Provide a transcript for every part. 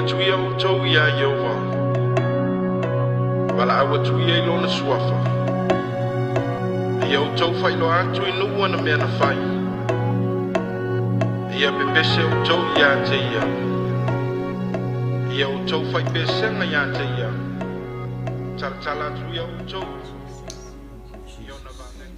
Atu ia outou iā Ieova, valaau atu ia i Lona Suafa. A ia outou faailoa atu i nuu ana mea na fai. A ia pepese outou iā te ia. A ia outou faipesega iā te ia. Talatala atu ia outou i ona vaega.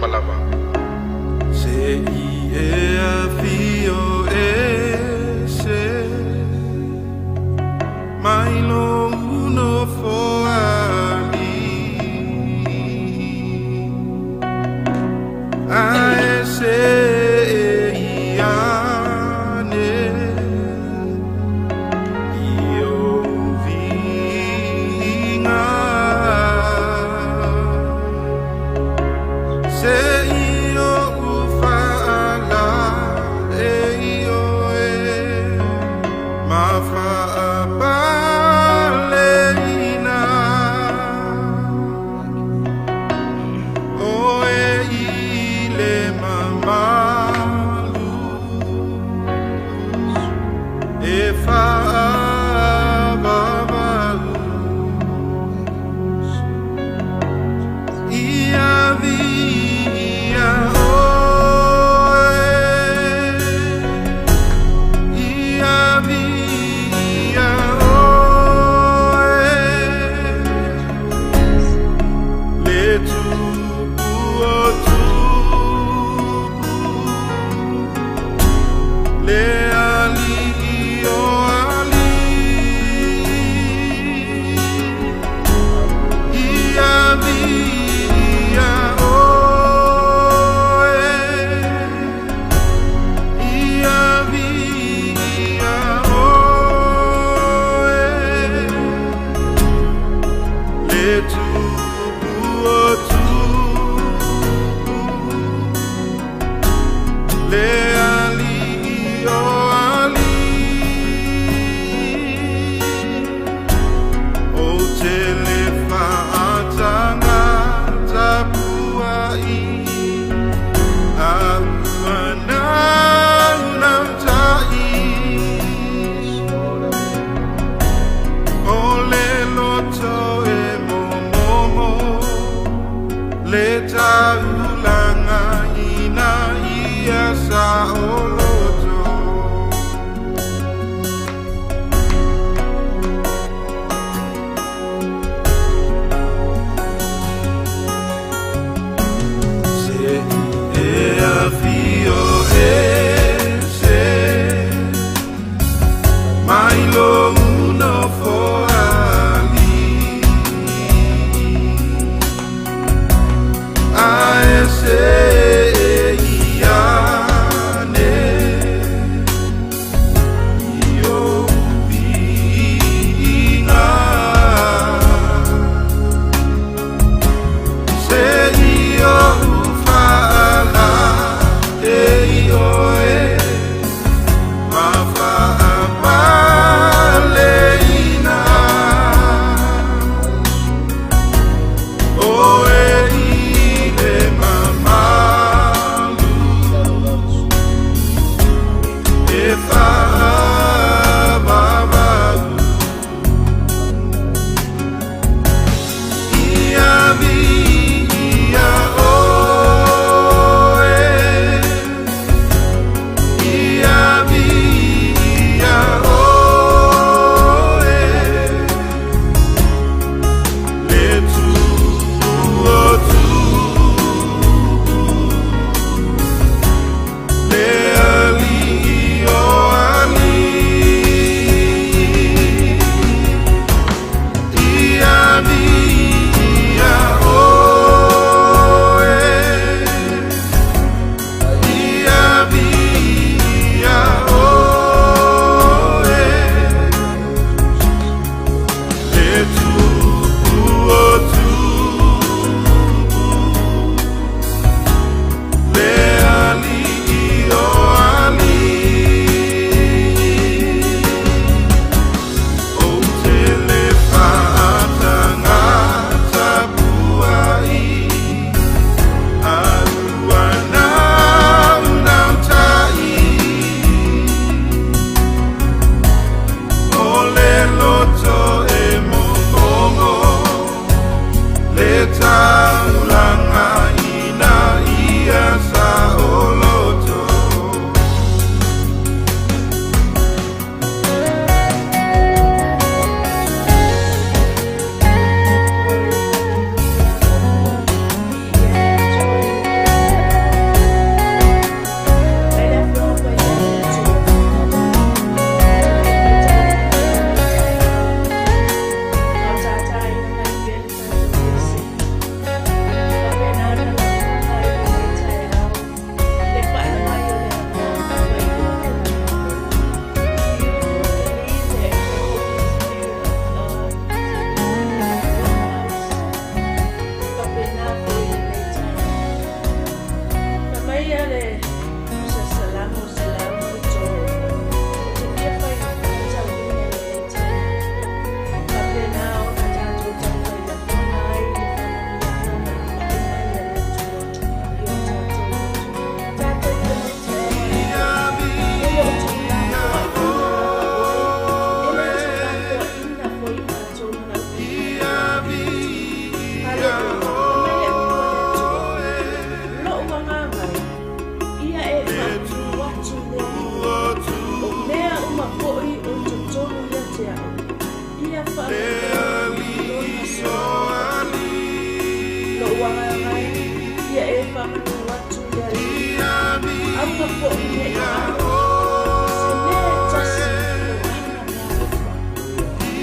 Malava. Se i e afio e se mai lo uno foali a e se e iane i o vinga se i o ufaala e i o e ma faapaleina o e i le mamalu e faavavau ia via oe ia via oe le tupu o tupu le alii o alii ia via oe ia via oe le tupu o tupu le alii o alii ou te le faataga tapuai a ua naunautai o le loto e momomo le taulaga ina ia sa. fo'i ne i galo, se mea e tasi o ana mea alofa.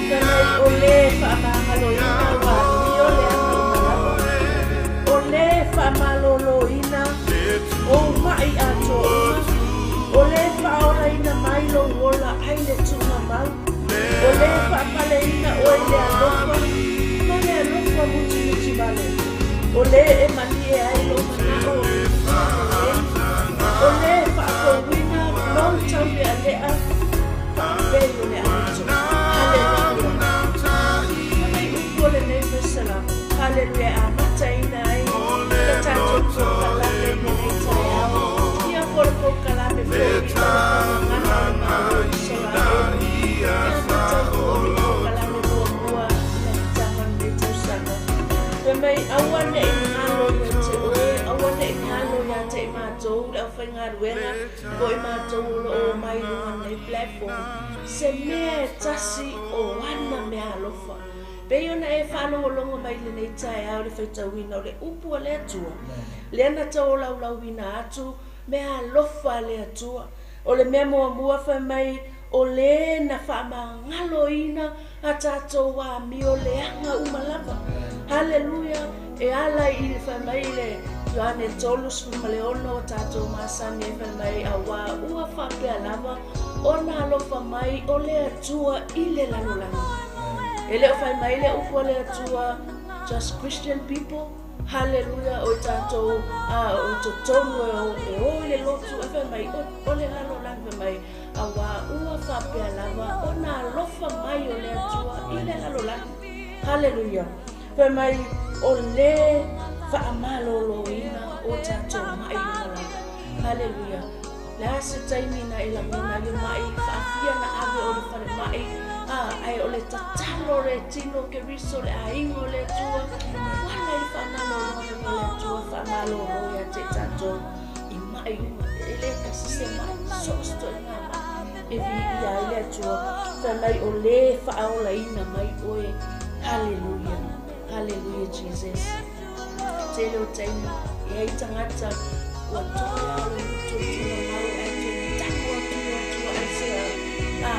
Fai mai o lē faamagaloina ua amio leaga uma lava, o lē faamalōlōina ou maʻi atoa uma, o lē faaolaina mai lou ola ai le tuugamau, o lē faapaleina oe i le alofa ma le alofa mutimuti vale, o lē e malie ai lou manaʻo i mea lelei, o lē faafouina lou taulealea faapei o le aeto. Haleluia! Fai mai upu o lenei Vesalamo. Haleluia! E amataina ai le tatou polokalame i lenei taeao, ia po o le polokalame foi o le Fagagana o le Malo o Isaraelu. E amata ai foi le polokalame muamua i le amataga o lenei tausaga. Fai mai, Aua ne i galo ia te oe, aua ne i galo ia te i matou le aufaigaluega po o i matou o lo o omai i luga o lenei platform, se mea e tasi o ana meaalofa. Pei ona e faalogologo mai i lenei taeao i le faitauina o le Upu a le Atua, lea na tauolaulauina atu meaalofa a le Atua. O le mea muamua fai mai, o le na faamagaloina a tatou amio leaga uma lava. Haleluia! E ala i le fai mai i le Ioane 36 o tatou masani ai fai mai, auā ua faapea lava ona alofa mai o le Atua i le lalolagi. E le o fai mai le upu a le Atua, just Christian people, Haleluia, o i tatou a o i totonu e o, e o i le lotu, ae fai mai, o, o le lalolagi fai mai, auā ua faapea lava ona alofa mai o le Atua i le lalolagi. Haleluia. Fai mai, o le faamalōlōina o tatou maʻi uma lava. Haleluia. Le a se taimi na e lagona ai le maʻi, faafia na ave o le falemai, a, ae o le tatalo le tino Keriso le aiga o le Atua, uala i le faamalōlō mai o le Atua, faamalōlō ia te i tatou i maʻi uma, e le tasi se maʻi, so o se toʻaiga maʻi e viia ai le Atua, fai mai o le faaolaina mai oe. Haleluia, haleluia Jesus. Tele o taimi, e ai tagata ua toe lava o le loto i tona mau ae toe tanu atu i le Atua aisea a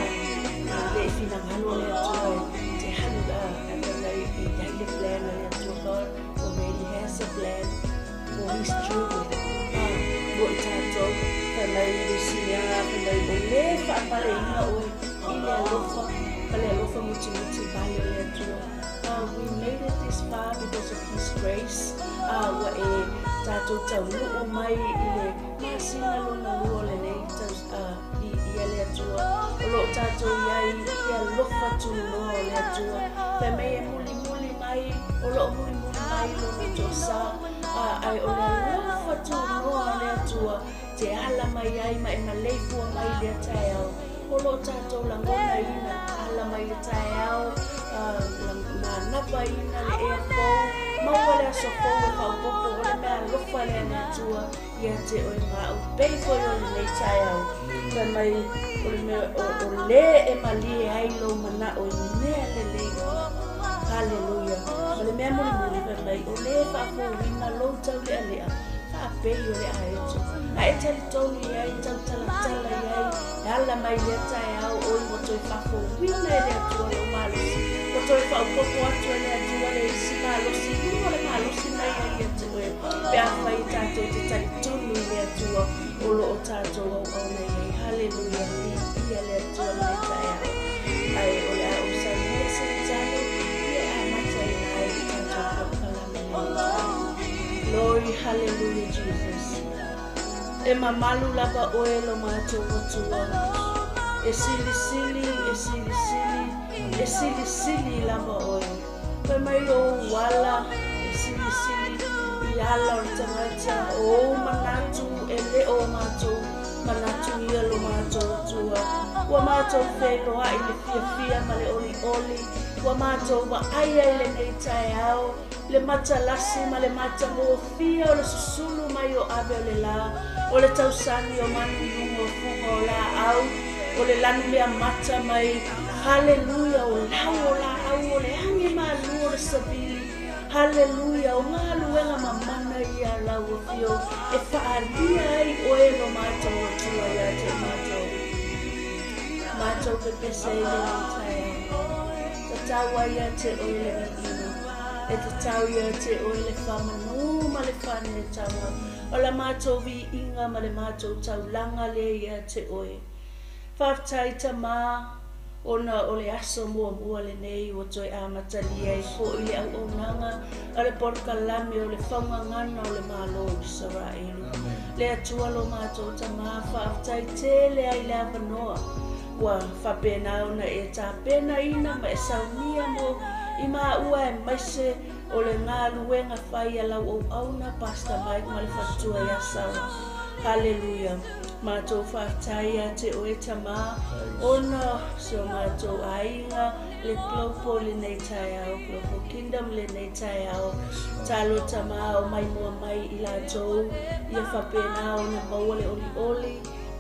a le i finagalo le Atua e te halu a a fai mai e iai le plan a le Atua. God already has a plan for his children a mo i tatou. Fai mai le isi mea fai mai o le faapaleina oe i le alofa ma le alofa mutimuti vale o le Atua. We made it this far because of His grace. Ua e tatou taunuu mai i le masina lona lua o lenei tau, i, ia le Atua. O lo o tatou i ai i le alofa tunoa o le Atua. Fai mai e mulimuli mai, o lo o mulimuli mai lona toasā, ae o le alofa tunoa o le Atua te ala mai ai ma e maleifua mai i lea taeao. O lo o tatou lagonaina ala mai le taeao, manapaina le ea fou, maua le aso fou e faaopoopo o le mea alofa lea le Atua ia te oe ma au pei foi o lenei taeao. Fai mai o le mea o, o le e malie ai lou manaʻo i mea lelei. Haleluia. Ma le mea mulimuli fai mai o le faafouina lou taulealea faapei o le aeto. A e talitonu i ai, tautalatala i ai, e ala mai lea taeao oi ua toe faafouina e le Atua lou malosi, ua toe faaopoopo atu e le Atua le isi malosi i luga o le malosi na ia ia te oe, pe afai tatou te talitonu i le Atua o lo o tatou auauna i ai. Haleluia, viia le Atua lenei taeao. Ae o le a ou saunia se tatalo, ia e amataina ai le tatou polokalame lenei taeao. Glory, hallelujah, Jesus. E mamalu lava oe lo matou Atua. E silisili, e silisili, e silisili lava oe. Fai mai ou ala, e silisili i ala o le tagata, o ou manatu e le o matou manatu ia lo matou Atua. Ua matou feiloai le fiafia ma le olioli, ua matou vaai ai lenei taeao, le matalasi ma le matagofie o le susulu mai o ave o le lā, o le tausani o manu i luga o fuga o laau, o le lanumea mata mai, haleluia, o lau o laau, o le agi malū o le savili, haleluia, o galuega mamana ia a lau afio e faaalia ai oe lo matou pepese ai lenei taeao. Tatau ai ia te oe le viiga, e tatau ia te oe le faamanu ma le faanetaga o la matou viiga ma le matou taulaga lea ia te oe. Faafetai Tamā, ona o le aso muamua lenei ua toe amatalia ai foi le auaunaga a le polokalame o le faugagana o le Malo o Isaraelu. Le Atua lo matou Tamā, faafetai tele ai le avanoa ua faapena ona e tapenaina ma e saunia mo i maua aemaise o le galuega fai a lau auauna Pastor Mike ma le faletua ia Sarah. Haleluia. Matou faafetai ia te oe Tamā ona o si o matou aiga le Global lenei taeao, Global Kingdom lenei taeao. Talo Tamā o maimoa mai i latou ia faapena ona maua le olioli,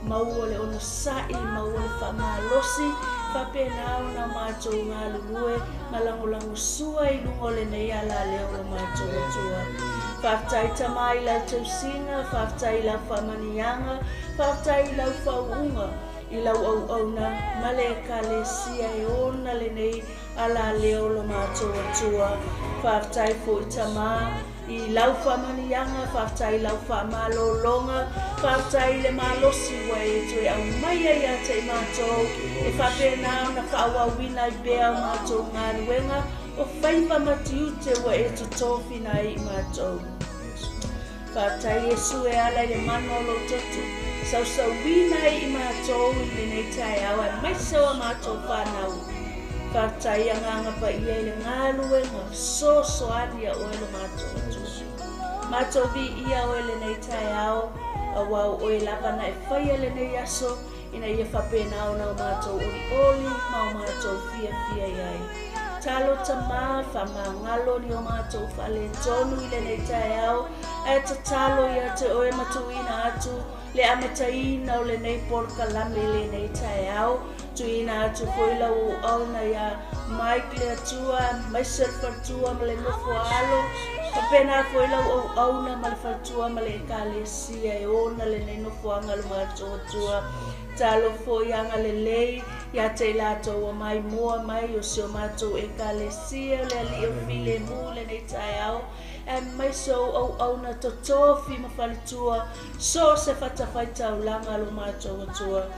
maua le onosai, maua le faamalosi, faapena ona matou galulue ma lagolagosua i luga o lenei alaleo o lo matou Atua. Faafetai Tamā i lau tausiga, faafetai i lau faamaniaga, faafetai i lau faauuga, i lau auauna ma le Ekalesia e ona lenei alaleo o lo matou Atua. Faafetai foi Tamā i lau faamaniaga, faafetai i lau faamalologa, faafetai i le malosi ua e toe aumaia ia te i matou, e faapena ona faaauauina ai pea o matou galuega o faiva ma tiute ua e totofina ai i matou. Faafetai Iesu e ala i le mana o lou toto, sausauina ai i matou i lenei taeao aemaise o a matou fanau. Faafetai Agaga Paia i le galuega fesoasoani a oe lo matou Atua. Matou viia oe lenei taeao, aua o oe lava na e faia lenei aso ina ia faapena ona o matou olioli ma o matou fiafia i ai. Talo Tamā, faamagalo ni o matou faaletonu i lenei taeao, ae tatalo ia te oe ma tuuina atu le amataina o lenei polokalame i lenei taeao. Tuuina atu foi lau auauna ia Mike le Atua, aemaise le faletua ma le nofo a alo, faapena foi lau auauna ma le faletua ma le Ekalesia e ona lenei nofoaga o le matou Atua. Talo foi agalelei ia te i latou ua maimoa mai o si o matou Ekalesia o le Alii o Filemu lenei taeao, aemaise o auauna totofi ma faletua, so o se fatafaitaulaga a lo matou Atua.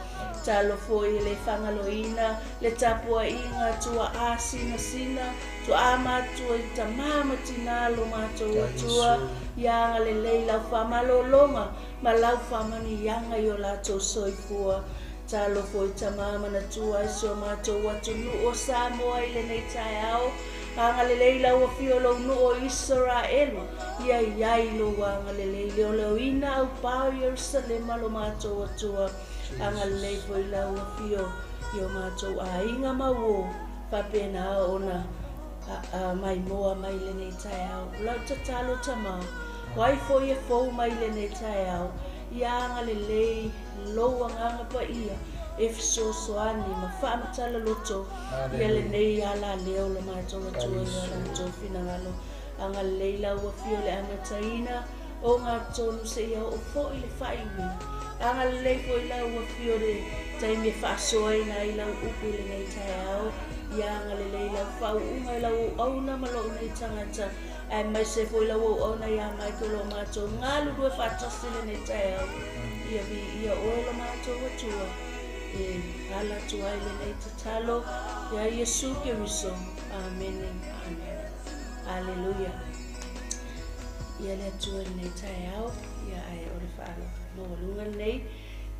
Talo foi e le fagaloina le tapuaiga tuaa sinasina, tuaa matua i tamā ma tinā lo matou Atua, ia agalelei lau faamalologa ma lau faamanuiaga i o latou soifua. Talo foi tamā manatua ai si o matou atunuu o Samoa i lenei taeao, agalelei lau afio lou nuu o Isaraelu, ia i ai lou agalelei leoleoina aupā o Ierusalema lo matou Atua. Agalelei foi lau afio i o matou aiga ma uō, faapena ona maimoa mai lenei taeao. O lau tatalo Tamā, o ai foi e fou mai lenei taeao, ia agalelei lou Agaga Paia e fesoasoani ma faamatala loto ia lenei alaleo lo matou Atua i o latou finagalo. Agalelei lau afio le amataina o ngā tonu seia oo foi le faaiuina. Agalelei foi lau afio le taimi e faasoaina ai lau upu i lenei taeao. Ia agalelei lau faauuga i lau auauna ma lou nei tagata, aemaise foi lau auauna ia Michael o matou galulue faatasi lenei taeao. Ia viia oe lo matou Atua e ala atu ai lenei tatalo ia Iesu Keriso. Amene. Amene. Aleluia. Ia le Atua i lenei taeao, ia ae o le faaaloalo maualuga lenei,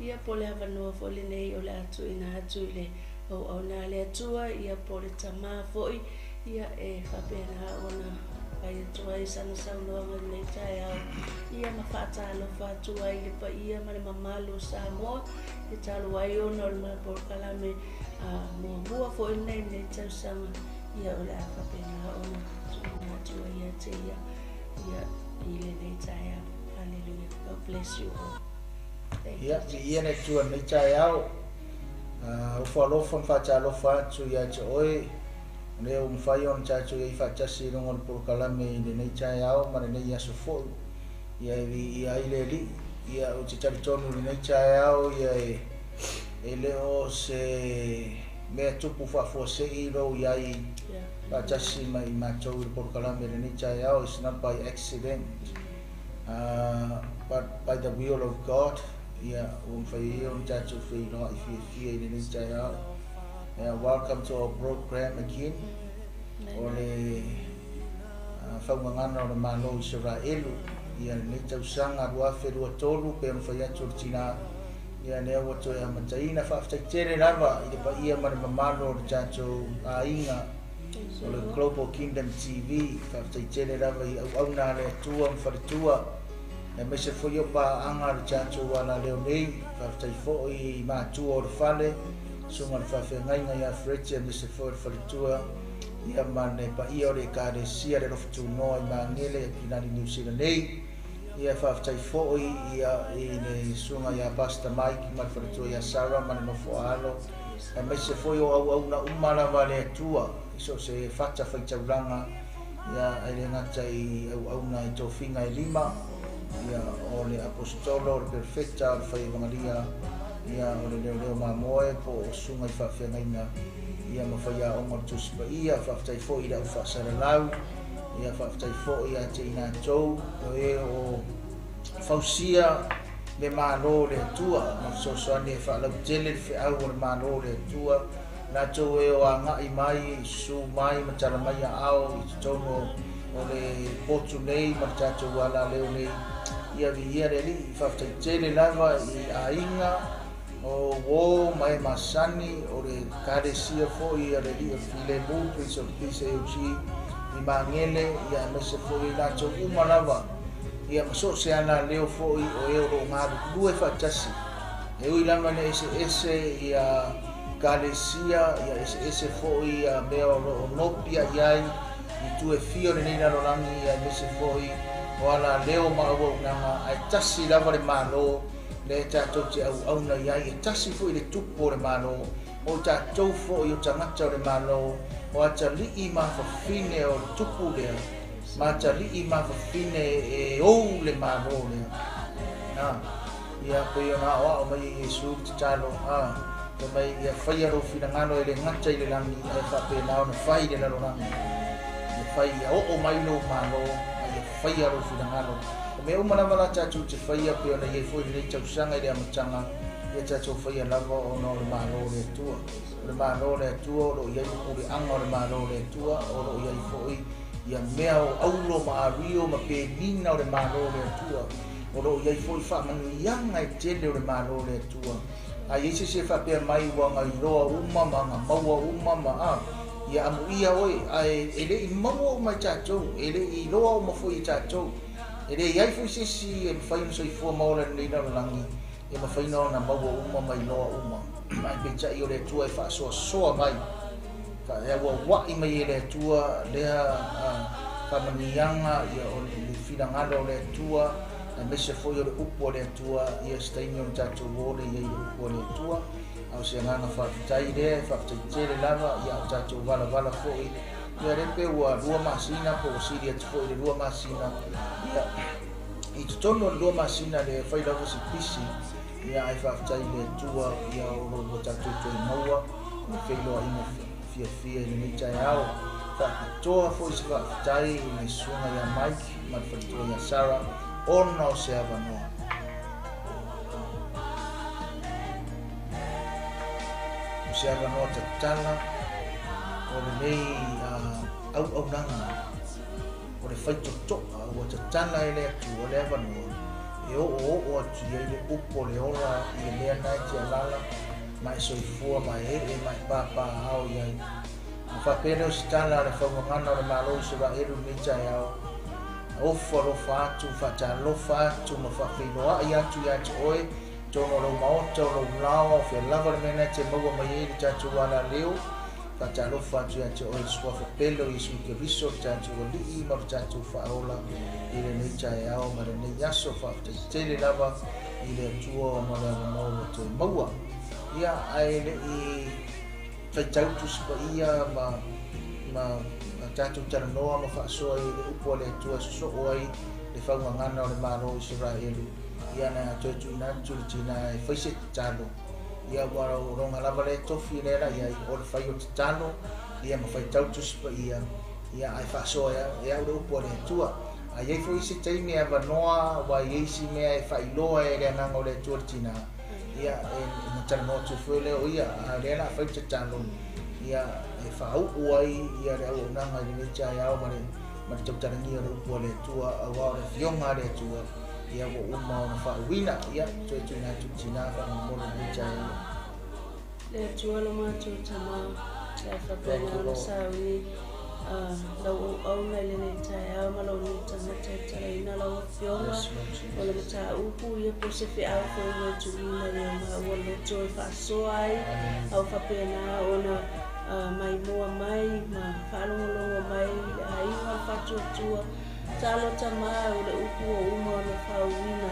ia po o le avanoa foi lenei o le a tuuina atu i le auauna a le Atua, ia po o le Tama foi, ia e faapena ona fai atu ai sana saunoaga i lenei taeao, ia ma faatalofa atu ai i le paia ma le mamalu o Samoa, e talu ai ona o le polokalame muamua foi lenei i lenei tausaga, ia o le a faapena ona tuuina atu ai ia te ia, ia i lenei taeao. Hallelujah. God bless you all. Thank Ia, you, Jesus. viia le Atua i lenei taeao. Ofo alofa ma faatalofa atu ia te oe, o lea ua mafai ona tatou i ai faatasi i luga o le polokalame i lenei taeao ma lenei aso foi. Ia e viia ai le Alii. Ia, ou te talitonu i lenei taeao, ia e le o se mea tupu faafuasei lou i ai faatasi ma i matou i le polokalame i lenei taeao. It's not by accident, but by the will of God. Ia, ua mafai ai ona tatou feiloai fiafia i lenei taeao. Yeah, welcome to our program again. O le faugagana o le Malo o Isaraelu ia lenei tausaga 2023 pe ona fai atu o le tinā ia lea ua toe amataina. Faafetai tele lava i le paia ma le mamalu o le tatou aiga o le Global Kingdom TV. Faafetai tele lava i auauna a le Atua ma faletua, aemaise foi o paaga a le tatou alaleo nei. Faafetai foi i matua o le fale, susuga i le faafeagaiga ia Fred, aemaise foi o le faletua ia ma le paia o le Ekalesia le Alofa Tunoa i Magele i Kinani Niu Sila nei. Ia faafetai foi ia i le susuga ia Pastor Mike ma le faletua ia Sarah ma le nofo a alo, aemaise foi o auauna uma lava a le Atua i so o se fata faitaulaga, ia e le gata i auauna i tofiga e lima, ia o le aposetolo, o le perofeta, o le faievagalia, ia o le leoleo mamoe po o susuga i faafeagaiga, ia ma faiaoga o le Tusi Paia. Faafetai foi i le aufaasalalau, ia faafetai foi ia te i latou o e o fausia le Malo o le Atua ma fesoasoani e faalautele le feau o le Malo o le Atua, latou e o agai mai, susu mai ma tala mai aao i totonu o le potu nei ma le tatou alaleo nei. Ia viia le Alii. Faafetai tele lava i aiga o uō ma e masani o le Ekalesia foi a le Alii o le Filemu, Prince of Peace AOG i Magele, ia aemaise foi i latou uma lava, ia ma so o se alaleo foi o e o loo galulue faatasi. E ui lava ina eseese ia Ekalesia, ia eseese foi ia mea o loo nopi i ai i itu e fia o lenei lalolagi, ia aemaise foi o alaleo ma auaunaga, ae tasi lava le Malo lea tatou te auauna i ai, e tasi foi le tupu o le Malo, o tatou foi o tagata o le Malo, o atalii ma fafine o le tupu lea, ma atalii ma fafine e ou le Malo lea. Ia pei ona aoao mai e Iesu le tatalo, fai mai ia faia lou finagalo e le gata i le lagi, ae faapena ona fai i le lalolagi. Ia fai ia oo mai lou Malo, a ia faia lou finagalo. O mea uma lava la tatou te faia pei ona i ai foi lenei tausaga i le amataga, ia tatou faia lava ona o le Malo o le Atua. O le Malo o le Atua o loo i ai le puleaga o le Malo o le Atua, o loo i ai foi ia mea o aulo ma ario ma penina o le Malo o le Atua, o loo i ai foi faamanuiaga e tele o le Malo o le Atua. A i ai se isi e faapea mai ua gailoa uma ma gamaua uma ma ia amuia oe, ae e le i maua uma e tatou, e le i iloa uma foi e tatou. E le i ai foi se isi e mafai ona soifua ma ola i lenei lalolagi e mafai ona maua uma ma iloa uma. Ae peitai o le Atua e faasoasoa mai, faauauai mai e le Atua lea faamanuiaga, ia o le finagalo o le Atua, aemaise foi o le upu o le Atua, ia se taimi ona tatou o lea i ai le upu o le Atua. A o se agaga faafetai lea, e faafetai tele lava, ia o tatou valavala foi. Ia lea pe ua 2 masina po ua sili atu foi i le 2 masina. Ia i totonu o le 2 masina lea fai lava se pisi, ia ae faafetai i le Atua, ia o lo o tatou toe maua le feiloaiga fiafia i lenei taeao. Faapitoa foi se faafetai i le susuga ia Mike ma le faletua ia Sarah ona o se avanoa. O se avanoa tatala o lenei auaunaga o le faitotoa ua tatala e le Atua le avanoa e oo atu i ai le upu o le ola i le mea na e te alala ma e soifua ma e ee ma e pāpāao i ai. Ma faapea lea o se tala a le faugagana o le Malo o Isaraelu lenei taeao, ofo alofa atu, faatalofa atu ma faafeiloai atu ia te oe, totonu o lou maota, o lou laoa, o fea lava le mea na e te maua mai ai le tatou alaleo. Faatalofa atu ia te oe le suafa pele o Iesu Keriso, le tatou Alii ma le tatou Faaola i lenei taeao ma lenei aso. Faafetai tele lava i le Atua ona le avanoa ua toe maua. Ia, ae le i faitau Tusi Paia ma tatou talanoa ma faasoa i le upu a le Atua e sosoo ai le faugagana o le Malo o Isaraelu, ia na toe tuuina atu le tina e fai se tatalo. Ia ua lona lava lea tofi lea la i ai, o le fai o tatalo, ia ma faitau Tusi Paia, ia ae faasoa e au le upu a le Atua. A i ai foi isi taimi e avanoa, ua i ai isi mea e faailoa e le Agaga o le Atua i le tinā, ia e ona talanoa atu foi lea o ia, a o lea o le a fai le tatalo, ia e faauu ai ia le auaunaga i lenei taeao ma le ma le tautalagia o le upu a le Atua, auā o le Afioga a le Atua, ia ua uma ona faauuina. Ia, toe tuuina atu i le tinā faamolemole i lenei taeao. Le Atua lo matou Tama, le faapena ona sauni lau auauna i lenei taeao ma lou nei tagata e talaina lau Afioga o le mataupu ia po o se feau foi ua e tuuina i o maua loto e faasoa ai, a ua faapena ona maimoa mai ma faalogologo mai le aiga o le faatuatua. Talo Tama o le upu ua uma ona faauuina,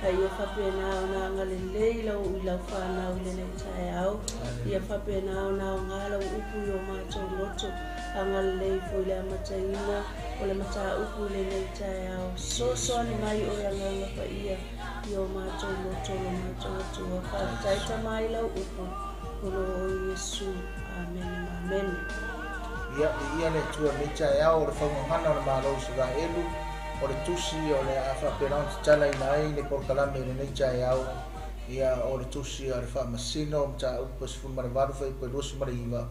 a ia faapena ona agalelei lau i lau fanau i lenei taeao. Ia faapena ona aoga lau upu i o matou loto, agalelei foi i le amataina o le mataupu i lenei taeao. Fesoasoani mai oe Agaga Paia i o matou loto lo matou Atua. Faafetai Tama i lau upu, o lo o Iesu. Amene ma amene. Ia, viia le Atua i lenei taeao o le faugagana o le Malo o Isaraelu, o le tusi o le a faapena ona tatalaina ai le polokalame i lenei taeao, ia, o le tusi a le Faamasino, mataupu 18 fuaiupu 29,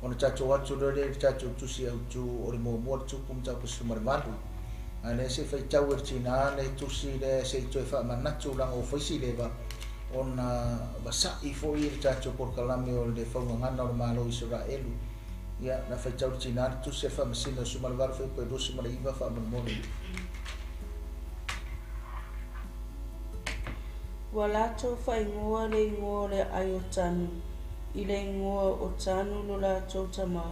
ona tatou atu loa lea i le tatou tusi autu o le muamua le tupu mataupu 18. A lea se i faitau e le tinā le tusi lea se i toe faamanatu leaga ua fai si leva ona vasa'i foi le tatou polokalame o le faugagana o le Malo o Isaraelu. Ia, na faitau le tinā le tusi a le Faamasino 18 fuaiupu 29 faamolemole. Ua latou faaigoa le igoa o le aai o Tanu i le igoa o Tanu lo latou tama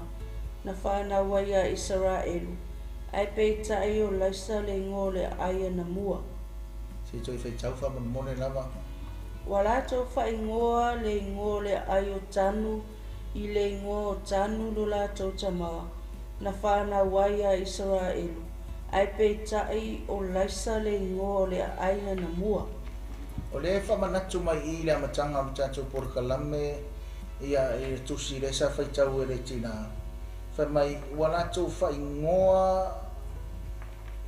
na fanau ai ia Isaraelu, ae peitai o Laisa le igoa o le aai anamua. Se i toe faitau faamolemole lava. Ua latou faaigoa le igoa o le aai o Tanu i le igoa o Tanu lo latou tama na fanau ai ia Isaraelu, ae peitai o Laisa le igoa o le aai anamua. O lea e faamanatu mai i i le amataga o le tatou polokalame ia i le tusi lea sa faitau e le tinā, fai mai ua latou faaigoa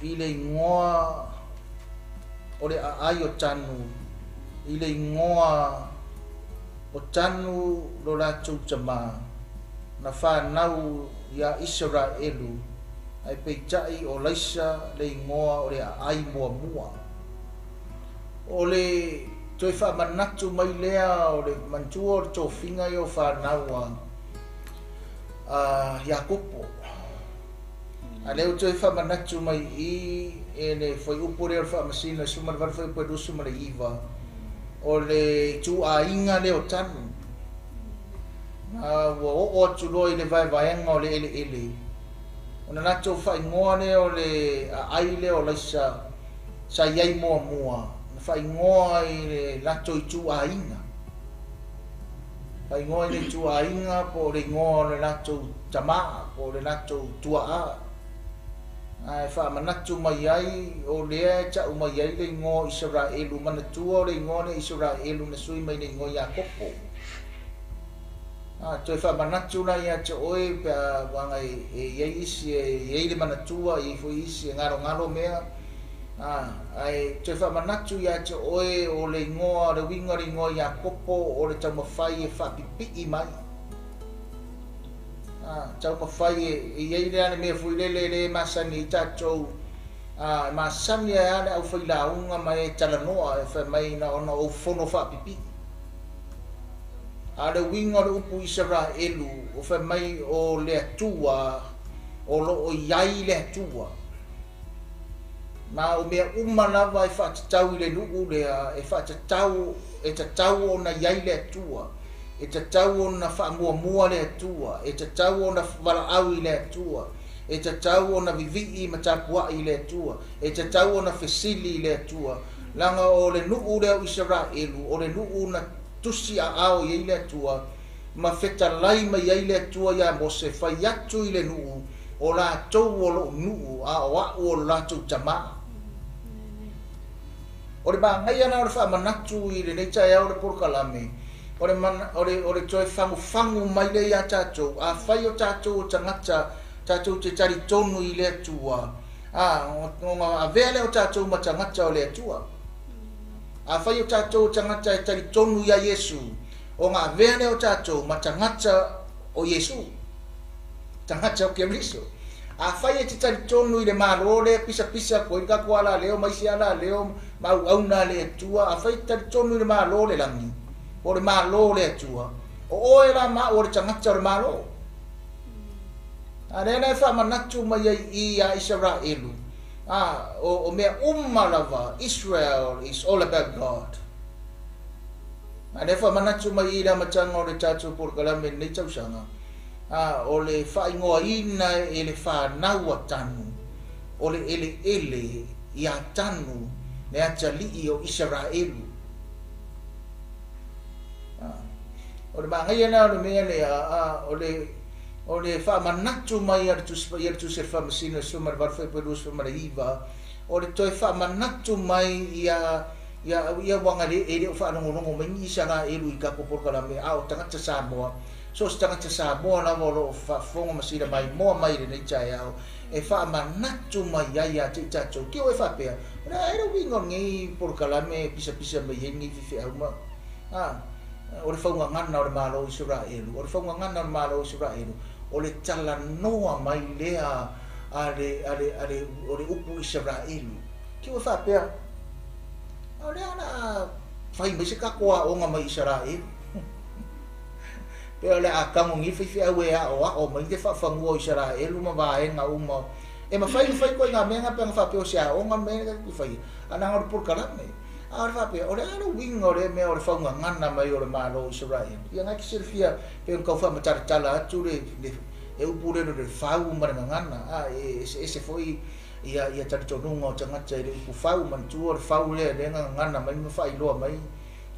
i le igoa o le aai o Tanu, i le igoa o Tanu lo latou tamā, na fanau iā Isaraelu, ae peitai o Laisa le igoa o le aai muamua. O le toe faamanatu mai lea o le manatua o le tofiga ia o fanau a Iakopo. A lea ua toe faamanatu mai i i e le fuaiupu lea o le Faamasino e 18 fuaiupu e 29, o le ituaiga lea o Tanu. Na ua oo atu loa i le vaevaega o le eleele, ona latou faaigoa lea o le aai lea o Laisa sa i ai muamua, na faaigoa i le latou ituaiga. Faaigoa i le ituaiga po o le igoa o le latou tamā po o le latou tua'a. Ae faamanatu mai ai, o lea e ta'u mai ai le igoa o Isaraelu, manatua o le igoa lea Isaraelu na sui mai le igoa Iakopo. A toe faamanatu la ia te oe pe a uaga e i ai isi e i ai le manatua, e i ai foi isi e galogalo mea. A ae toe faamanatu ia te oe o le igoa, o le uiga o le igoa Iakopo o le taumafai e faapipii mai. A taumafai e i ai le mea foi lele le masani ai tatou, a masani ai lava le aufailauga ma e talanoa e fai mai na ona ou fono faapipii. A o le uiga o le upu Isaraelu, o fai mai o le Atua, o lo o i ai le Atua. Ma o mea uma lava e faatatau i le nuu lea, e faatatau, e tatau ona i ai le Atua, e tatau ona faamuamua le Atua, e tatau ona valaau i le Atua, e tatau ona vivii ma tapuai i le Atua, e tatau ona fesili i le Atua. Leaga o le nuu lea o Isaraelu, o le nuu na tusi aao i ai le Atua, ma fetalai mai ai le Atua iā Mose, fai atu i le nuu, o latou o lo'u nuu, a o a'u o lo latou tamā. O le magaia lena o le faamanatu i lenei taeao o le polokalame, O le mana, o le, o le toe fagufagu mai lea iā tatou, afai o tatou o tagata tatou te talitonu i le Atua, ā, ona avea lea o tatou ma tagata o le Atua. Afai o tatou o tagata e talitonu iā Iesu, ona avea lea o tatou ma tagata o Iesu, tagata o Keriso. Afai e te talitonu i le Malo lea e pisapisa atu ai le tatou alaleo ma isi alaleo ma auauna a le Atua, afai e te talitonu i le Malo o le lagi, po o le Malo o le Atua, o oe la ma au o le tagata o le Malo. A lea la e faamanatu mai ai i i a Isaraelu, a, o, o mea uma lava, Israel is all about God. A lea faamanatu mai i i le amataga o le tatou polokalame i lenei tausaga, a, o le faaigoaina e le fanau a Tanu, o le eleele iā Tanu le atalii o Isaraelu. A, o le manaia lena o le mea lea, a, o le, o le faamanatu mai a le Tusi Paia, le Tusi a le Faamasino e 18 29, o le toe faamanatu mai ia, ia, ia uaga le, e le o faalogologo mai ni Isaraelu i tatou polokalame, a o tagata Samoa, so o se tagata Samoa lava o lo o faafofoga ma sila maimoa mai i lenei taeao, e faamanatu mai ai ia te i tatou. Ki o e faapea, o le a ea le uiga o lenei polokalame e pisapisa mai ai lenei faifeau ma, a, o le faugagana o le Malo o Isaraelu, o le faugagana o le Malo o Isaraelu, o le talanoa mai lea a le, a le, a le, o le upu Isaraelu. Ki o e faapea, a o le a o le a fai mai se tatou aoga mai Isaraelu. Pe o le a tagogia faifeau e aoao mai le faafanua o Isaraelu ma vaega uma. E mafai ona fai ituaiga mea na pe ana faapea o se aoga le mea lea e faia, ae leaga o le polokalame. A o le faapea, o le a le uiga o lea mea o le faugagana mai o le Malo o Isaraelu? Ia na e te silafia pei ona tau faamatalatala atu le, le, le upu lea o le fau ma le gagana. A, e eseese foi ia, ia talitonuga o tagata i le upu fau, manatua o le fau lea lea na gagana mai ma faailoa mai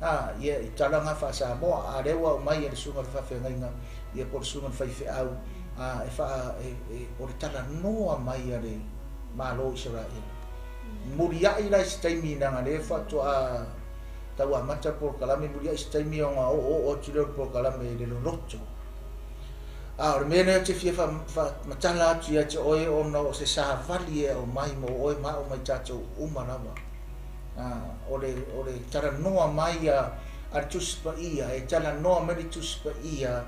A, ia, i tala na faa-Samoa, a lea ua aumai e le susuga i le faafeagaiga, ia po o le susuga i le faifeau, a, e faa, e, e, o le talanoa mai a le Malo o Isaraelu. Muliai la i se taimi leaga lea faatoa tau amata le polokalame, muliai se taimi ona oooo atu lea o le polokalame i le loloto. A o le mea lea ou te fia faamatala atu ia te oe ona o se savali e aumai mo oe ma au ma i tatou uma lava. O le, o le talanoa mai a, a le Tusi Paia, e talanoa mai le Tusi Paia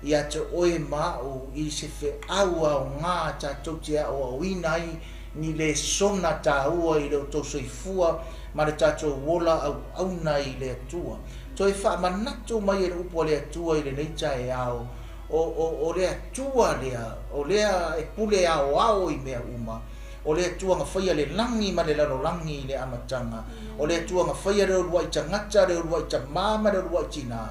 ia te oe ma au i se feau aoga tatou te aoaoina ai ni lesona taua i le outou soifua ma le tatou ola auauna i le Atua. Toe faamanatu mai e le upu a le Atua i lenei taeao, o, o, o le Atua lea, o lea e pule aoao i mea uma. O le Atua na faia le lagi ma le lalolagi i le amataga. O le Atua na faia le uluai tagata, le uluai tamā ma le uluai tinā,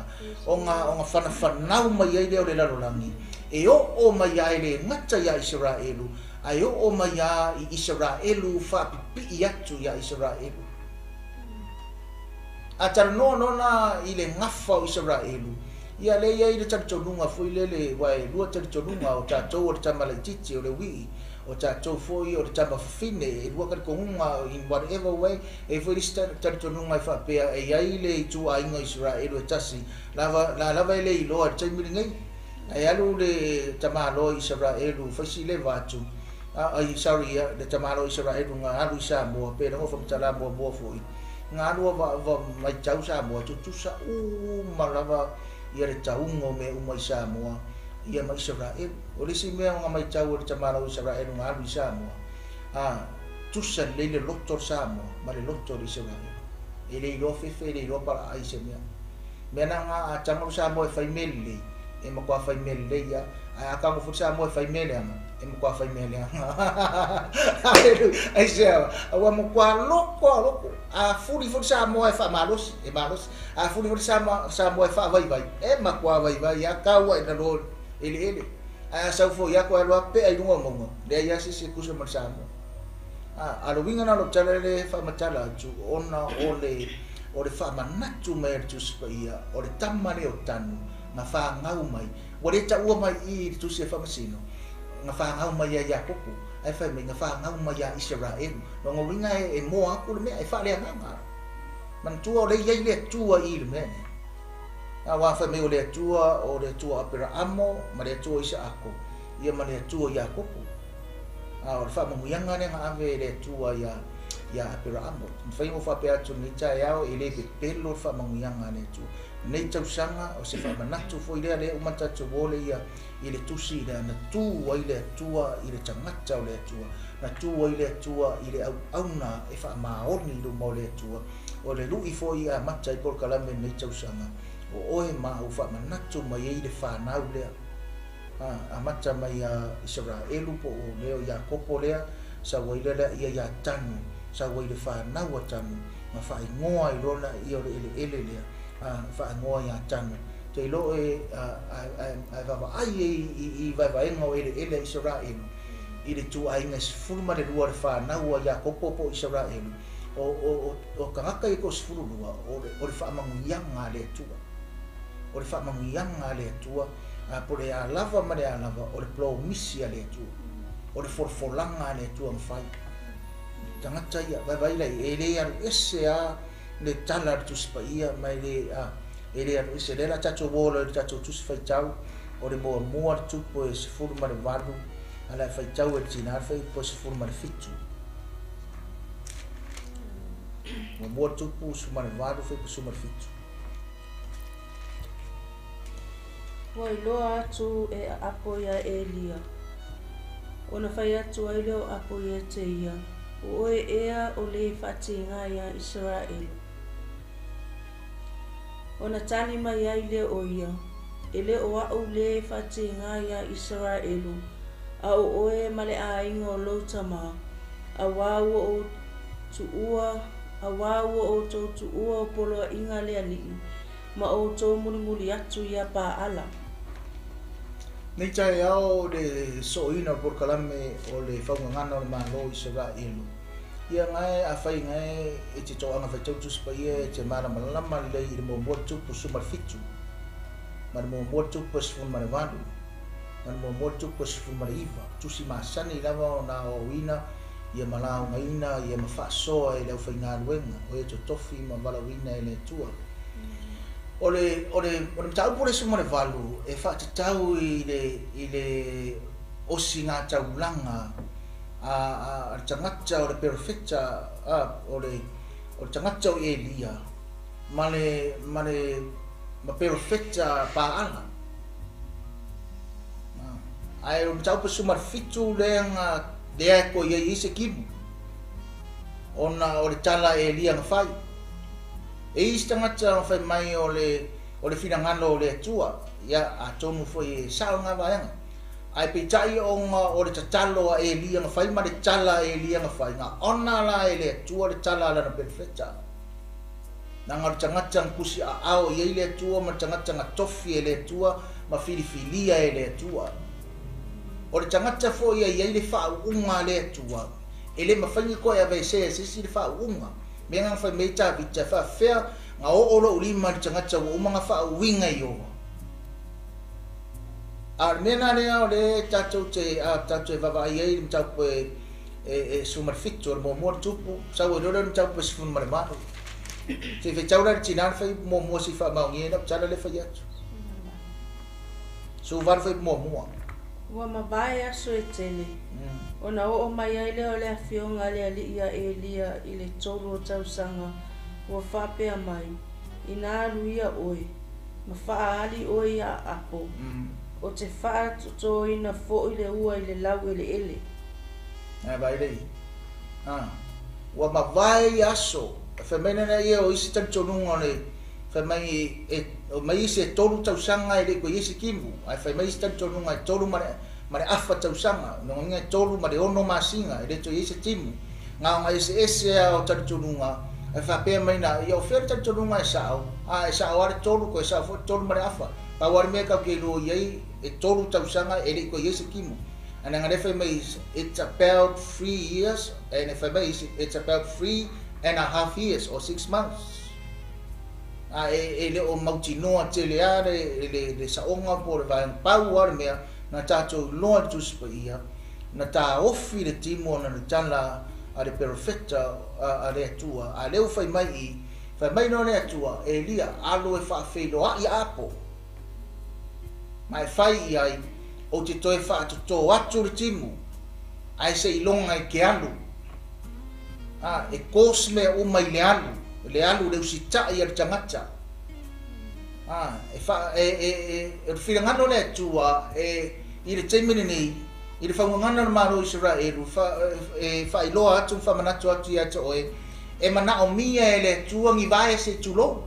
ona, ona fanafanau mai ai lea o le lalolagi, e oo mai a e le gata iā Isaraelu, ae oo mai a i Isaraelu faapipii atu iā Isaraelu. A talanoa loa la i le gafa o Isaraelu, ia lea e i ai le talitonuga foi lele, aua e lua talitonuga, o tatou o le tama laitiiti, o le uii, O tatou foi o le tama fafine, e lua talitonuga in whatever way, e i ai foi le isi talitonuga e faapea e i ai le ituaiga o Isaraelu e tasi, lava, la lava e le iloa i le taimi lenei. Ae alu le tamaloa i Isaraelu, fai si leva atu, a, ai, sorry, le tamaloa i Isaraelu na alu i Samoa, pe lagona faamatala muamua foi, na alu a va, maitau Samoa, tutusa uma lava ia le tauga o mea uma i Samoa, ia ma Isaraelu. O le isi mea ona maitau e le tamala o Isaraelu na alu i Samoa, a, tusa lelei le loto o le Samoa ma le loto o le Isaraelu. E le iloa fefe, e le iloa palaai se mea. Mea na nga a tago le Samoa e fai mea lelei, e matua fai mea lelei a, ae a tago foi le Samoa e fai mea leaga, e matua fai mea leaga. Haleluia. Aisea? Ua matua loko a loko. A fuli foi le Samoa e faamalosi, e malosi. A fuli foi le Samoa e faavaivai, e matua vaivai a, tau ai i lalo eleele. Ae a sau foi atu ae alu a pea i luga o mauga, leai a se isi e tusa ma le Samoa. A, a le uiga na o lou tala lea e faamatala atu, ona o le, o le faamanatu mai a le Tusi Paia, o le tama lea o Tanu, na fanau mai, ua le taua mai i i le Tusi a Faamasino, na fanau mai ia Iakopo, ae fai mai, na fanau mai ia Isaraelu. Lona uiga e, e moa atu le mea, e faaleagaga. Manatua o lea e i ai le Atua i i le mea lea. Auā fai mai o le Atua, o le Atua o Aperaamo, ma le Atua o Isaako, ia ma le Atua o Iakopo. A o le faamanuiaga lea na ave e le Atua ia ia Aperaamo. Mafai ona faapea atu lenei taeao e le pepelo le faamanuiaga a le Atua. Lenei tausaga o se faamanatu foi lea lea uma tatou o le ia i le tusi lea na tu ai le Atua i le tagata o le Atua. Na tu ai le Atua i le auauna e faamaoni i luma o le Atua. O le lu'i foi e amata ai polokalame lenei tausaga, o oe ma au faamanatu mai ai le fanau lea. Amata mai ia Isaraelu po o lea o Iakopo lea, sau ai lea lea ia ia Tanu, sau ai le fanau a Tanu, ma faaigoa ai loa lea o le eleele lea, faaigoa ia Tanu. Te iloa e ae vaavaai i vaevaega o eleele a Isaraelu, i le ituaiga e 12 le fanau a Iakopo po o Isaraelu, o tagata ia e 12, o le faamanuiaga a le Atua. O le faamanuiaga a le Atua, po o le a lava ma le a lava, o le polomisi a le Atua. O le folafolaga a le Atua na fai. Tagata ia, vaevae lai, e le alu ese a le tala a le Tusi Paia, ma e le alu ese. Lea la tatou o loa i le tatou Tusi Faitau, o le muamua le tupu e 18, ala e faitau e le tina le fuaiupu e 17. Muamua le tupu 18, fuaiupu 17. Ua iloa atu e Aapo ia Elia. Ona fai atu ai lea o Aapo ia te ia, o oe ea o le faatiga ia Isaraelu. Ona tali mai ai lea o ia, e le o au le faatiga ia Isaraelu, a o oe ma le aiga o lou tamā, auā ua o tuua, auā ua outou tuua o poloaiga le Alii, ma outou mulimuli atu ia Paala. Nei taeao o le so'oina o le polokalame o le faugagana o le Malo o Isaraelu. Ia gae afai gae e te toaga faitau Tusi Paia e te malamalama lelei i le muamua le tupu 17, ma le muamua le tupu 18, ma le muamua le tupu 19. Tusi masani lava ona aoaoina ia ma laogaina ia ma faasoa e le aufaigaluega o e totofi ma valaauina e le Atua. O le mataupu le 18 e faatatau i le osigataulaga a le tagata o le perofeta, o le tagata o Elia ma le perofeta Paala. Ae o le mataupu 17 lea lea e koe ai se kimu ona o le tala Elia na fai. E isi tagata na fai mai o le finagalo o le Atua, ia atonu foi e sao ngā vaega. Ae peitai ona o le tatalo a Elia na fai ma le tala a Elia na fai, na ona la e le Atua le tala a lana perofeta. Nanga o le tagata na kusi aao i ai le Atua ma le tagata na tofi e le Atua ma filifilia e le Atua. O le tagata foi ia i le faauuga a le Atua, e le mafai ni koe avesea e se isi le faauuga. Mea nga fai mai Tavita, faafefea nga oo lou lima i le tagata ua uma na faauuina i Ieova. A o le mea lena lea o le tatou te tatou e vaavaai ai i le mataupu e 17, o le muamua le tupu, sau ai loa lea o le mataupu e 18. Se i faitau la le tina le fai muamua se i faamaonia ai lau tala lea fai atu. 18 fai muamua. Ua mavae aso e tele, ona oo mai ai lea o le afioga a le Alii ia Elia i le 3 o tausaga, ua faapea mai, ina alu ia oe, ma faaali oe ia Aapo, o te faatotoina foi le ua i le lau eleele. Ae vai lei. Ua mavae ia aso, fai mai lena ia o isi talitonuga o le fai mai e o mai isi e 3 tausaga e le koe i se kimu, ae fai mai isi talitonuga e 3 ma le afa tausaga, lona uiga e 3 ma le 6 masina e le toe i ai se timu. Gaoga ese ese a o talitonuga, ae faapea mai na, ia o fea le talitonuga e sao, a e sao lava le 3, koe sao foi le 3 ma le afa. Pau lava le mea tatou te iloa i ai e 3 tausaga e le i toe i ai se timu. Ae leaga lea fai mai it's about 3 years, and fai mai it's about 3.5 years or 6 months. A e le o mautinoa tele a le saoga po o le vaega pau lava le mea na tatou iloa i le Tusi Paia, na taofi le timu ona le tala a le perofeta a le Atua, a lea ua fai mai i Fai mai loa le Atua, Elia, alu e faafeiloai Ahapo, ma e fai i ai, Ou te toe faatotō atu le timu, ae seiloga i ke alu. A, e course mea uma i le alu, le alu, le usitai a le tagata. A, e fa, e, e, e, o le finagalo o le Atua, e, i le taimi lenei, i le faugagana o le Malo o Isaraelu, fa, e faailoa atu ma faamanatu atu ia te oe, e manaomia e le Atua ni vae se tulou.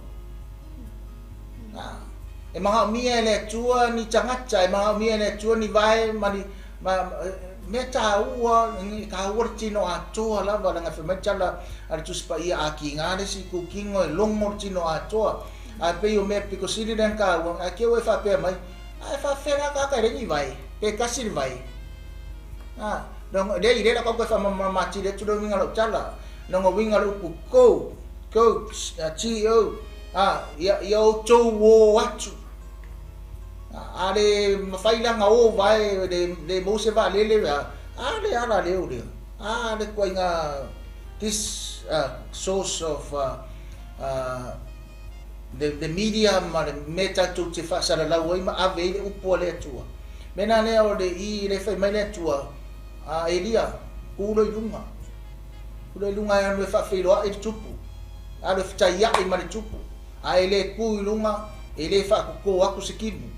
A, e manaomia e le Atua ni tagata, e manaomia e le Atua ni vae ma ni, ma, mea taua, e taua le tino atoa lava, leaga e fai mai le tala a le Tusi Paia, a kiga le isi itu kino e logo le tino atoa. Ae pei o mea pito sili lea ona taua, ae te i ua e faapea mai, ae faafefea la tagata e leai ni vae, pe tasi le vae. A, leai, lea la tatou toe faamalamalama atili atu le uiga o lau tala. Lona uiga o le upu go, go, G-O, a, ia, ia outou o atu. A le mafai la ona o vae, le, le maua se vaalele, a, a le ala leo lea. A le ituaiga, this source of the media ma le mea tatou te faasalalau ai ma ave ai le upu a le Atua. Mea la lea o le i le fai mai le Atua, a Elia, tu loa i luga. Tu loa i luga e alu e faafeiloai le tupu. Alu e fetaiai ma le tupu. A e le tu i luga, e le faatotō atu se timu.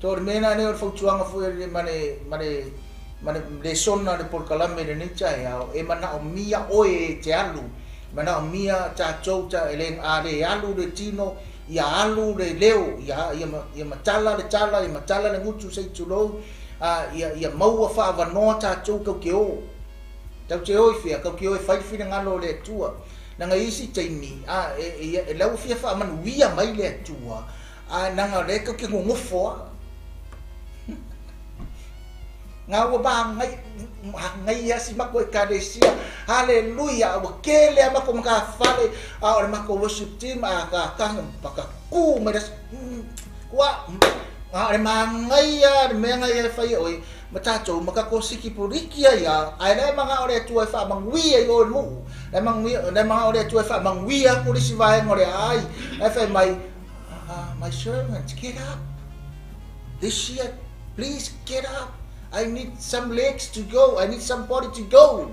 So o le mea la lea o le fautuaga foi ma le, ma le, ma le lesona o le polokalame i lenei taeao, e manaomia oe e te alu, manaomia tatou ta, e le, a le alu le tino, ia alu le leo, ia, ia, ia matala le tala, ia matala le gutu se i tulou, a, ia, ia maua faaavanoa tatou tau te o. Tau te o i fea, tau te o e fai le finagalo o le Atua. Leaga i isi taimi, a, e, e, e, la ua fia faamanuia mai le Atua, a leaga o lea tau te nonofo a. Nga ua magai, magai lava si matou ekalesia. Haleluia! Ua tele lava matou matafale, a o le matou worship team, a ka taga pakaku mai le aso. Ua, na o le manaia le mea na ia e fai e oe, ma tatou, ma tatou siki puliki ai lava, ae la e manao le Atua e faamanuia i o i le nuu. La e manuia, la e manao le Atua e faamanuia atu le isi vaega o le aai. La e fai mai, my servant, get up. This year, please get up. I need some legs to go. I need somebody to go.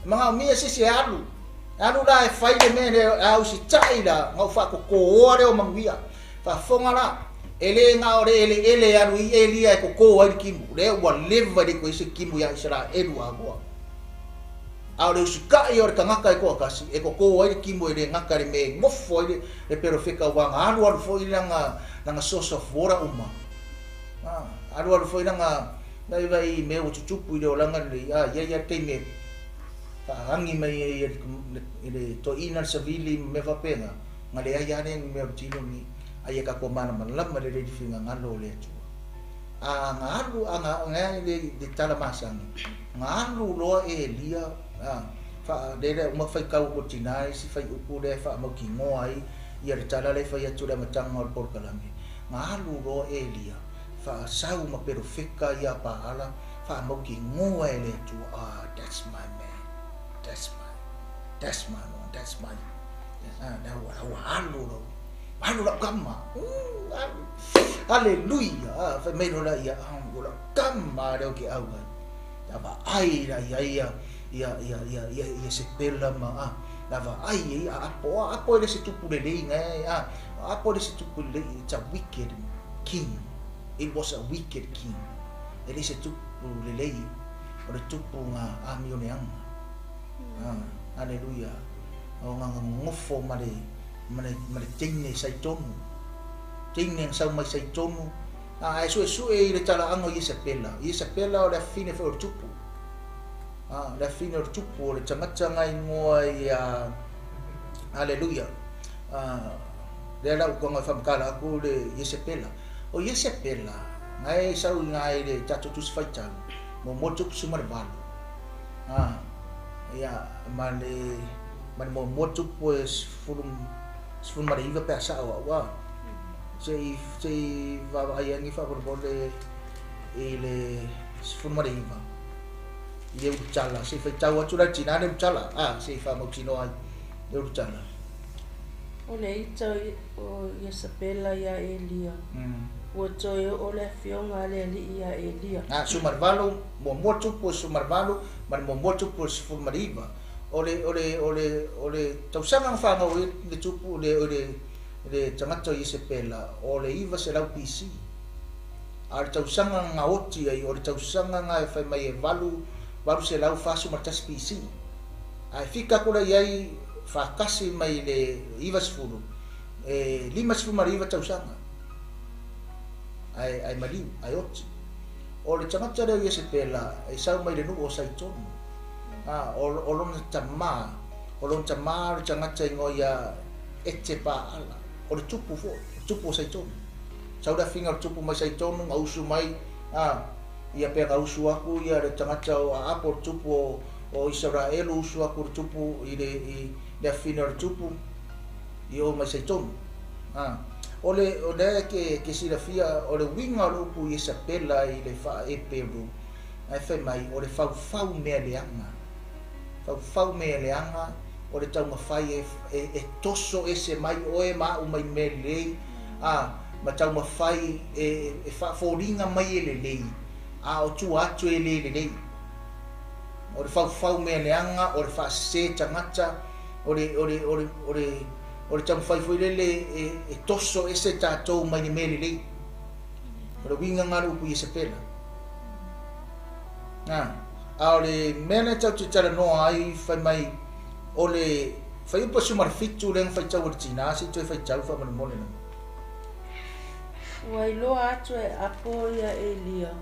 E manaomia se isi e alu. E alu la e fai le mea lea, a usitai la, na ou faatotōa lea o manuia. Faafofoga la, e le na o le eleele e alu i Elia e totō ai le timu. Lea ua leva e le toe i se timu ia Isaraelu atoa. A o le usitai o le tagata e toatasi, e totō ai le timu e le gata i le mea e nofo ai le perofeta aua na alualu foi lana, lana source of water uma. A, alualu foi lana, vaivai i mea ua tutupu i le olaga lenei, a i ai lava le taimi e faalagi mai ai e le toeaina le savili ma mea faapena, na leai lava lea ni mea o le tino lenei, a ia tatou malamalama lelei i le finagalo o le Atua. A na alu, a na, na le, le tala masani, na alu loa Elia, a, fa, le lea uma faitau atu e le tina isi faiupu lea e faamautinoa ai ia le tala lea e fai atu i le amataga o le polokalame, na alu loa Elia, faasau ma perofeta ia Paala, faamautinoa e le Atua, ah, that's my man, that's my, that's my one, that's my, ah, na ua, ua alu loa, alu lau tama, alu, haleluia, ah, fai mai loa ia, ah, o lau tama lea ou te ʻau ai. Na vaai la ia ia, ia, ia, ia, ia, ia Isepela ma, ah, na vaai e ia apo, a apo e le se tupu lelei na e, ah, apo e le se tupu lelei, it's a wicked king, it was a wicked king, e le se tupu lelei, o le tupu nga amioleaga. Ah, haleluia, o nga nonofo ma le, ma le, ma le teine Saitonu, teine na sau mai Saitonu, a e suesue i le talaaga o Iesapela. Iesapela o le afafine foi o le tupu. A, le afafine o le tupu o le tagata na igoa ia, haleluia. A, lea la ua tago e faamatala atu le Iesapela. O Iesapela, na e sau i ina i le tatou Tusi Faitau, muamua le tupu 18. A, ia, ma le, ma le muamua tupu e 19 pe a sao au, a. Se i, se i vaavaai ane faamolemole i le 19 i le ulutala. Se i faitau atu la le tina le ulutala, a, se i faamautinoa ai le ulutala. O le ita o Iesapela iā Elia. Ua toe oo le afioga a le Alii iā Elia. A, 18, muamua tupu o le 18 ma le muamua tupu o le 19. O le, o le, o le, o le tausaga na fanau ai le tupu, le, o le, le tagata o Iesepela, o le 900 BC. A o le tausaga na gaoti ai, o le tausaga na e fai mai e 841 BC. Ae fika atu la i ai faatasi mai le 90, e 59 tausaga. Ae, ae maliu, ae oti. O le tagata lea o Iesepela, e sau mai le nuu o Saitonu. A, o, o lona tamā, o lona tamā o le tagata igoa ia Etepaala. O le tupu foi, o le tupu o Saitonu. Sau le afiga o le tupu mai Saitonu, gausu mai, a, ia pe gausu aku ia le tagata o Aapo, le tupu o, o Isaraelu, usu aku le tupu i le, i le afina o le tupu, i o mai Saitonu. A, o le, o lea ke, ke silafia, o le uiga o le upu Iesapela i le faa-Eperu, ae fai mai, o le faufau mea leaga. Faufau mea leaga, o le taumafai e, e, e toso ese mai oe ma a'u mai mea lelei, a, ma taumafai e, e faafoliga mai e lelei, a o tua atu e le lelei. O le faufau mea leaga, o le faasese tagata, o le, o le, o le, o le, o le taumafai foi lele e, e toso ese tatou mai le mea lelei. O le uiga lena o le upu Iesepela. A, a o le mea lea tatou te talanoa ai fai mai o le fuaiupu 17 lea na faitau e le tinā, se i toe faitau faamolemole lava. Ua iloa atu e Apo iā Elia,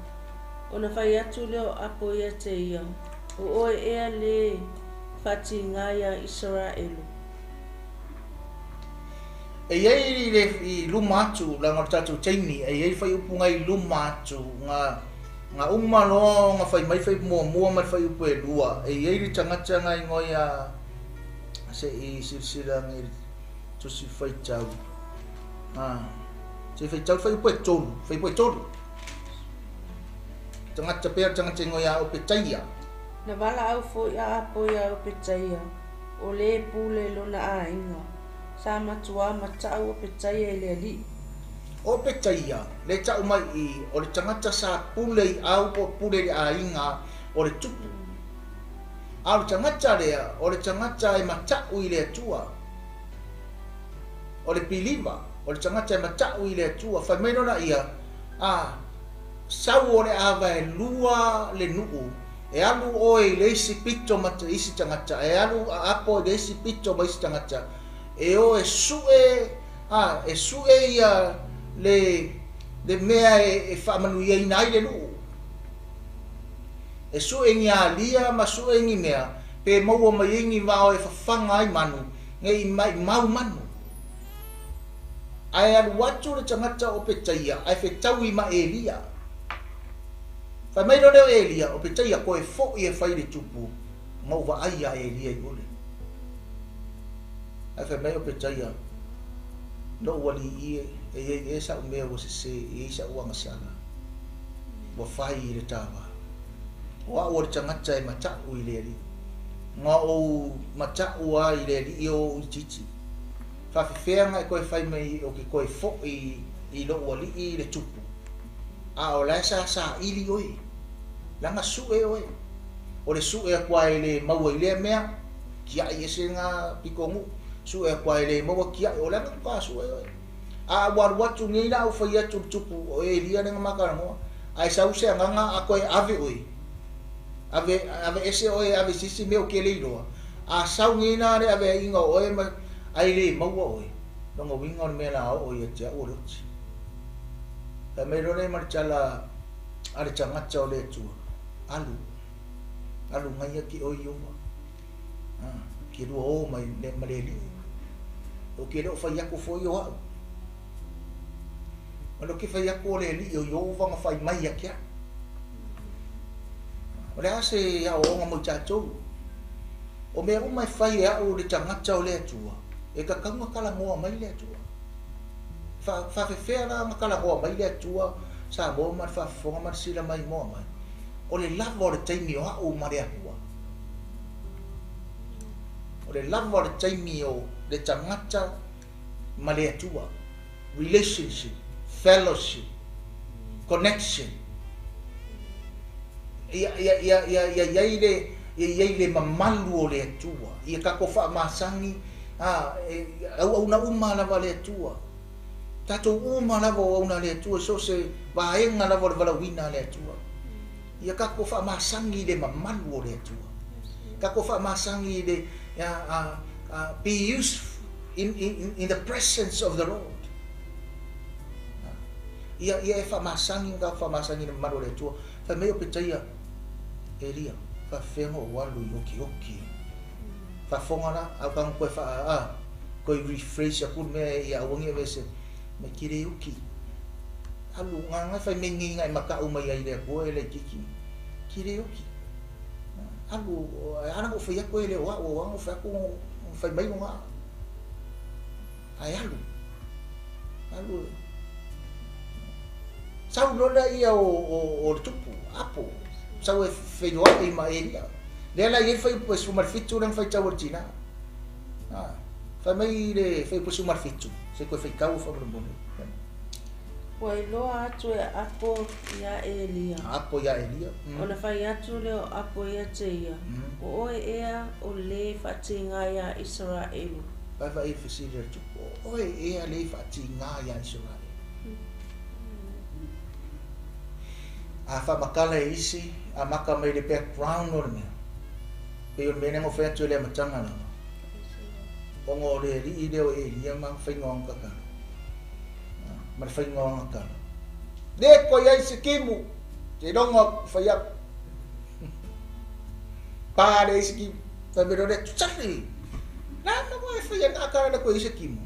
ona fai atu lea o Apo ia te ia, O oe ea lē faatigā iā Isaraelu. E i ai le i luma atu, leaga o le tatou taimi, e i ai le fuaiupu na i luma atu, na, na uma loa ona fai mai le fuaiupu muamua ma le fuaiupu e lua, e i ai le tagata na igoa ia, se i silasila ane i le tusi faitau, a, se i faitau le fuaiupu e tolu, fuaiupu e tolu. Tagata pea le tagata igoa ia Opetaia. Na valaau foi a Apo iā Opetaia, o lē pule lona aiga. Sa matuā mata'u Opetaia i le Alii. O Opetaia, le ta'u mai i, o le tagata sa pule i au po o pule i le aiga o le tupu. A o le tagata lea, o le tagata e mata'u i le Atua. O le piliva, o le tagata e mata'u i le Atua. Fai mai lona ia, a, sau o le ava e lua le nu'u, e alu oe i le isi pito ma isi tagata, e alu a apo i le isi pito ma isi tagata, e o e su'e, a, e su'e ia le, le mea e, e faamanuiaina ai le nu'u. E su'e ni alia ma su'e ni mea, pe maua mai ai ni vao e fafaga ai manu, ne i ma'imau manu. Ae alu atu le tagata o Petaia ae fetaui ma Elia. Fai mai loa lea o Elia, O Petaia, koe fo'i e fai le tupu, ma ou vaai iā Elia i ole. Ae fai mai o Petaia, Lo'u alii e, e i ai ea sa'u mea ua sesē, e i ai sa'u agasala, ua fai i le tāvā. O a'u o le tagata e mata'u i le Alii. Na ou mata'u a i le Alii o o'u itiiti. Faafefea na e toe fai mai o ke toe fo'i i lo'u alii le tupu, a o la e sa saili oe, leaga su'e oe. O le su'e atu a e le maua i lea mea, tia'i ese lena pitonuu, su'e atu a e le maua tia'i, o le aga matua su'e oe. A ua alu atu nei la au fai atu i le tupu o Elia lea na ma talanoa, ae sau se agaga a toe ave oe, ave, ave ese oe ave i se isi mea ou te le iloa, a sau nei la le aveaiga o oe ma, ae le maua oe, lona uiga o le mea la oo ia te a'u o le oti. Fai mai loa lea ma le tala a le tagata o le Atua, Alu, alu gaia ke oe Iowa, a, ke lua o mai le, ma le Alii. O ke le o fai aku foi o a'u. Ma le o ke fai aku o le Alii o Iowa na fai mai ia ke a'u. O le a se aoaoga mo i tatou? O mea uma e fai e a'u le tagata o le Atua, e tatau ona talanoa mai le Atua. Fa, faafefea la ona talanoa mai le Atua Samoa ma le faafofoga ma le sila maimoa mai? O le lava o le taimi o a'u ma le Atua. O le lava o le taimi o le tagata ma le Atua, relationship, fellowship, connection. Ia, ia, ia, ia, ia iai le, ia iai le mamalu o le Atua. Ia tatou faamasani, a, e, auauna uma lava a le Atua. Tatou uma lava o auauna a le Atua, so o se vaega lava o le valaauina a le Atua. Ia tatou faamasani i le mamalu o le Atua. Tatou faamasani i le, a, a, a, be used in, in, in the presence of the Lord. Ia, ia e faamasani ma tatou faamasani i le mamalu o le Atua. Fai mai o Petaia, Elia, faafefea ona ou alu i okioki e. Faafofoga la, au ka koe faa, a, koe rephrase aku le mea ia aua ne i aveese, mai ke le oki. Alu, nga nga fai mai nei nga e makaʻu mai ai le Atua e laitiiti, ke le oki. Alu, e ala ona ou fai atu e le o a'u, o ala ona ou fai atu fai mai lona ae alu. Alu e. Sau loa lea ia o, o, o le tupu, apo, sau e feiloai ma Elia. Lea la e i ai le fuaiupu e 17 lea na faitau e le tina. Ah, fai mai le fuaiupu 17, se i toe faitau faamolemole. Ua iloa atu e Apo iā Elia. Apo iā Elia. Ona fai atu lea o Apo ia te ia, O oe ea o lē faatīgā iā Isaraelu? Vaevae i le fesili a le tupu, O oe ea lē faatīgā iā Isaraelu? A faamatala e isi, amata mai le background o le mea, pei o le mea lea na ou fai atu i le amataga lava, ona o le alii lea o Elia ma faiga o ana tatalo. Ma le faiga o ana tala. Le koe ai se kimu, seiloga o fai atu. Pa le ai se kimu. Fai mai loa lea, Tusali, la na ua e fai ana tala le koe ai se kimu.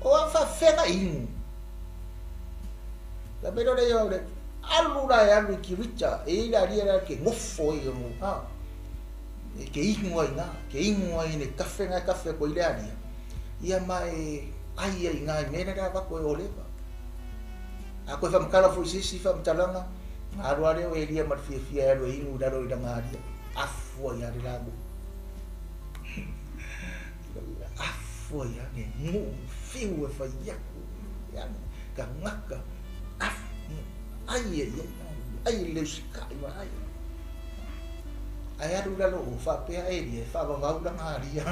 O a faafefea na inu. Fai mai loa lea, o le alu la e alu i Kirita, e i la alia la ke ngofo ai o ha. E ke inu ai na, ke inu ai le kafe na kafe ko i le alia. Ia ma e ai ai i ngā i mea la avatu e Oleva. A koe whamatala foi se isi whamatalanga, alu a lea o Elia ma le fiafia e alu e inu i lalo i lana alia. Afu ai a le la nuu. Afu ai a le nuu, fiu e fai aku, ia tagata, afu, ai ai ai, ai le usikai ma ai. Ae alu i lalo o faapea Elia e faavavau lana alia.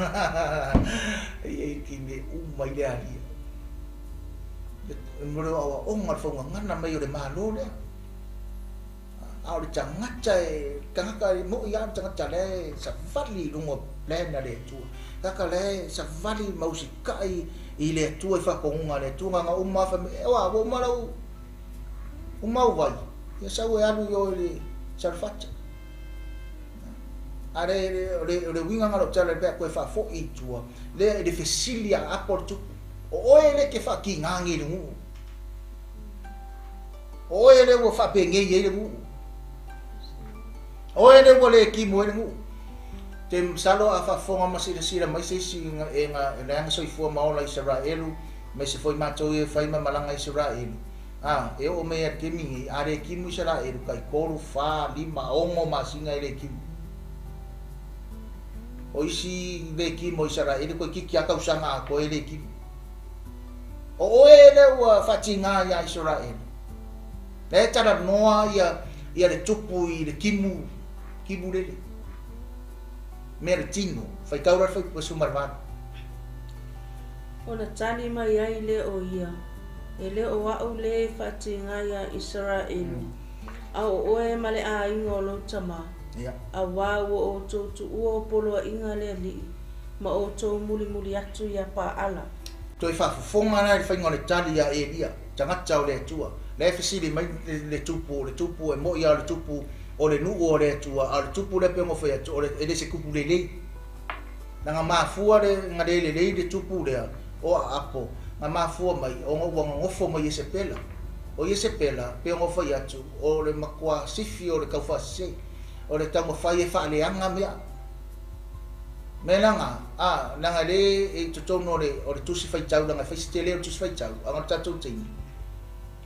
E i ai mea uma i le alia. Mo le aoaoga o le faugagana mai o le Malo lea. A o le tagata e, tagata e mo'i lava le tagata la e savali i luga o plan a le Atua. Tagata la e savali ma usikai i le Atua i faatonuga a le Atua. Na ona uma lava fai mai, ua uma lau, uma au vai, ia sau e alu i o i le Salefata. A le, o le, o le uiga na o lau tala pe a toe faafoi i tua, lea i le fesili a apo le tupu, o oe le ke faatiga nei i le nuu. O oe le ua faapenei ai le nuu. O oe le ua le timu ai le nuu. Te masalo a faafofoga ma silasila mai se isi e na, e leaga soifua ma ola Isaraelu, ma se foi matou e fai ma malaga Isaraelu. A, e oo mai ia le taimi nei, a le timu Isaraelu, tai tolu, fa, lima, ono masina e le timu. O isi le timu o Isaraelu, toeitiiti lava tausaga atoa e le timu. O oe lea ua faatiga ia Isaraelu. Lea e talanoa ia, ia le tupu i le timu, timu lele. Mea le tino, faitau la le fuaiupu 18. Ona tali mai ai lea o ia, E le o a'u lē faatiga iā Isaraelu, a o oe ma le aiga o lou tama, auā ua outou tuua o poloaiga a le Alii, ma outou mulimuli atu iā Paala. Toe faafofoga la i le faiga o le tali ia Elia, tagata o le Atua. La e fesili mai le tupu, o le tupu e mo'i a o le tupu o le nuu o le Atua, a o le tupu lea pei ona fai atu, o le, e le se tupu lelei. Na mafua le na le lelei le tupu lea o Aapo, na mafua mai ona ua nonofo mai Iesepela. O Iesepela, pei ona fai atu, o le matua sifi o le taufaasese, o le taumafai e faaleaga mea. Mea la na, a, leaga e le i totonu o le, o le tusi faitau, leaga e fai se tele o le tusi faitau, a o le tatou taimi,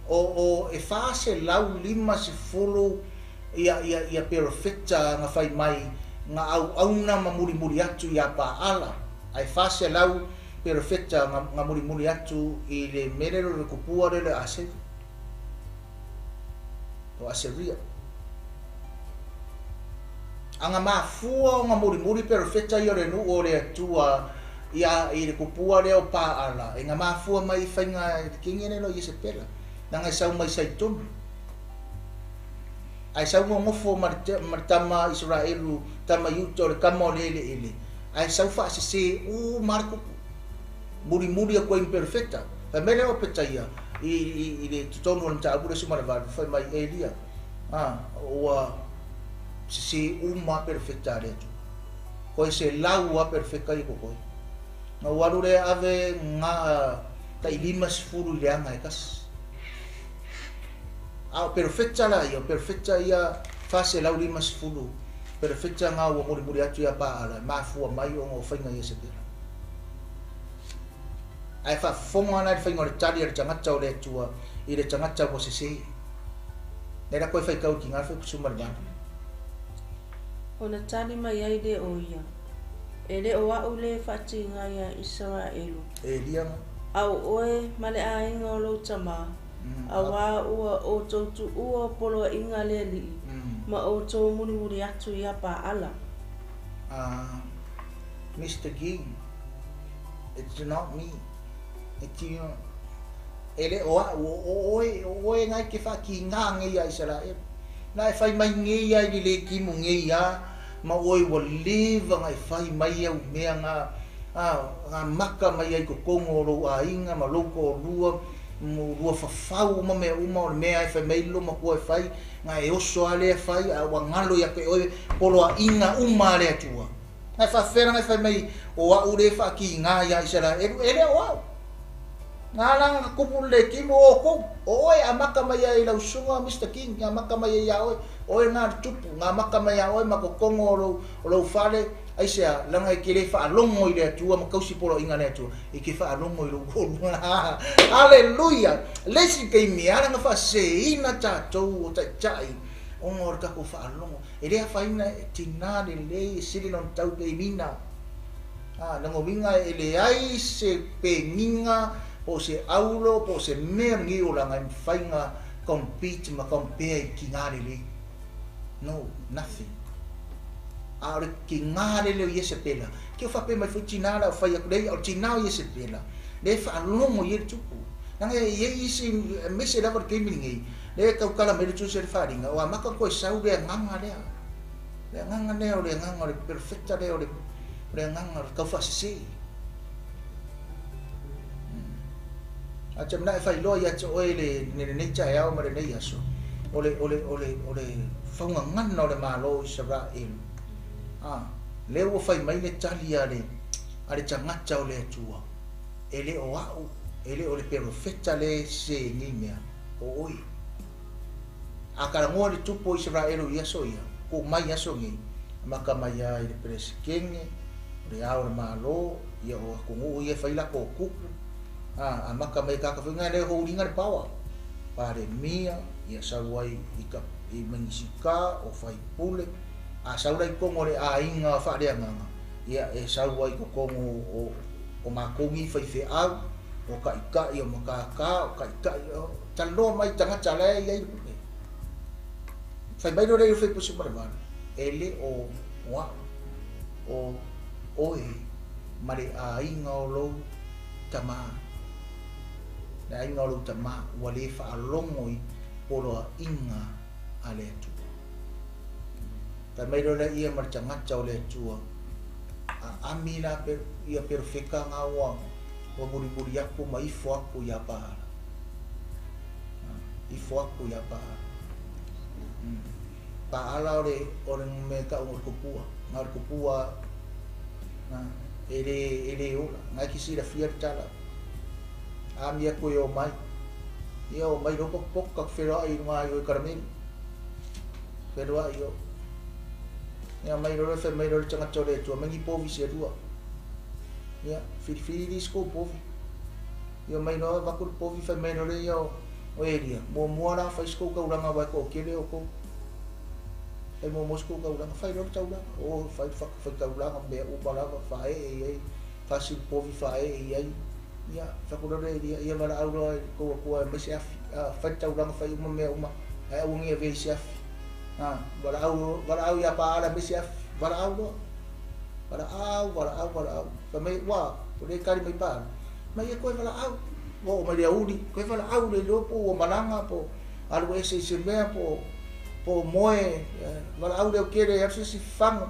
o, o, e 450 ia, ia, ia perofeta na fai mai, na auauna ma mulimuli atu iā Paala, ae 400 perofeta nga mulimuli atu i le mele le kupua le le Aseri o Aseria. Anga mafua o nga mulimuli perofeta ia le nuu o le Atua ia i le kupua lea o Paala e nga mafua mai faiga kingi le lo Iesepela nanga e sau mai Saitonu ai sau ngofo ma le tama Israelu tama Yuta o le kama o le ele ele ai sau faasese u markupu mulimuli a koe perfecta fa mele o petaia i le totonu o le mataupu le suma le valu fai mai Elia ua sese uma perfecta le Atua koe se lau a perfecta i koe na ua le ave nga tai 50 i le anga e kasi a perfecta la ia perfecta ia fase lau 50 perfecta nga ua mulimuli atu ia Paala mafua mai o ngā whainga ia sepera ai faafofoga na le faiga o le tali a le tagata o le Atua i le tagata ua sesē nei la koe faitau i kiga fai kusuma le valu. Ona tali mai ai le o ia e le o a'u lē faatiga iā Isaraelu e liaga a o oe ma le aiga o lou tamā auā ua outou tuua poloaiga le Alii ma outou mulimuli atu iā Paala. Mr. King, it's not me. It's you. E le o a'u o oe o oe ngai ke whakiga ngei a Israel. Na e whai mai ngei ai le kimu ngei a ma oe ua leva ngai whai mai au mea ngā ngā maka mai ai ko kongo o lou aiga ma lou ko'olua mo lua fafau ma mea uma o le mea e fai mai lo ma kua e fai ngai e oso a lea fai a ua ngalo ia ke oe poloaiga uma a le Atua. Ngai faafefea ngai fai mai o a'u le faakiga ia Isaraelu e le o a'u. Ngā langa kupu le kimu o kou o oe a maka mai ai lau suga Mr. King a maka mai ai ia oe oe ngā tupu ngā maka mai ia oe ma kokongo o lou fale ai sea langa e ke le whaalongo i le Atua ma kausi polo inga le Atua e ke whaalongo i lou kolua. Hallelujah. Lesi kei mea langa whaaseina tātou o taitai onga o le kako whaalongo e lea whaina e tina le lei e sili lon tau pe mina nanga winga e le ai se penginga po se aulo, po se mea ngi o langa e whainga compete ma compare i ki ngā lele. No, nothing. A ore ki ngā lele o Iesepela. Ki o whape mai fai tina la o whai aku lei, o tina o Iesepela. Le whaalongo i e tupu. Nanga e ie isi, mese lava le keimini ngei. Le kaukala mai le tu se le wharinga. O a maka koe sau lea nganga lea. Le nganga lea o le nganga o le perfecta lea o le nganga o le kauwhaasese. A te mna e whai loa ia te oe le nei tae ao ma le nei aso o le whaunga ngana o le malo Israel. Le ua whai mai le tali a le tangata o le Atua e le o a'u e le o le perofeta le se ngei mea o oe. A karangoa le tupu o Israel i aso ia ko mai aso ngei maka mai ai le presikenge o le ao le malo ia o akongu ia whai lako o kuku. A maka mai kaka whainga le houringa le pawa pare mia ia sau ai i ka i mangisika o whai pule a sau lai kongo le ainga whaarea nganga ia e sau ai ko kongo o makongi whai wheau o kaikai o makaka o kaikai o taloa mai tangata le ia i pule whai mai rore i whai pusi mare e le o wao o oe mare ainga o lou tama le ainga o lou tama ua le whaalongo i poloa inga a le Atua. Tai mai rora ia ma le tagata o le Atua a ami la ia perfeka ngā ua mulimuli aku ma ifo aku ia Paala. Ifo aku ia Paala. Paala o le me ka o le kupua. Ngā o le kupua e le ola. Ngai kisi la fia le tala. Ami aku e o mai. Ia o mai ropa poka wheroa i ngā i o karameli. Wheroa i o. Ia mai rore whai mai rore tangata o le Atua. Mangi povi se rua. Ia whiriwhiri risko povi. Ia mai roa vaku le povi whai mai rore ia o Elia. Mua mua la whai sko kauranga wai ko o kele o kou. Whai mua mua sko kauranga. Whai rore tauranga. O whai whai tauranga mea upa lava whae e e. Fasi le povi faaee i ai, ia, fai atu loa lea e Elia, Ia valaau loa i le tou Atua e aumai se afi, a, fai le taulaga fai uma mea uma, ae aua ne i avea i se afi. A, valaau, valaau ia Paala e aumai se afi, valaau loa. Valaau, valaau, valaau. Fai mai, ua, ua le tali mai Paala. Mai ia toe valaau. Ua oo mai le aoauli, toe valaau le iloa po ua malaga po o alu ese i se mea po o moe, valaau leotele e alu se isi fagu.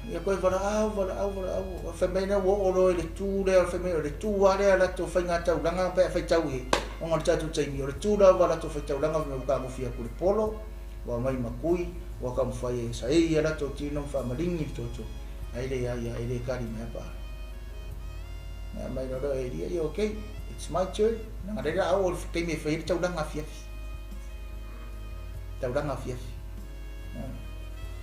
Ia toe valaau, valaau, valaau. Fai mai lea ua oo loa i le tu lea, fai mai o le tu lava lea a latou faigataulaga pe a faitau i ai, ona o le tatou taimi, o le tu lava a latou faitaulaga fai mai ua tagofi atu le polo, ua aumai matui, ua taumafai e saei a latou tino ma faamaligi le toto, ae leai lava, e le tali mai lava Paala. Mea mai loa lea o Elia, ia okay, it's my turn. Leaga lea o le a oo i le taimi e fai ai le taulaga afiafi. Taulaga afiafi.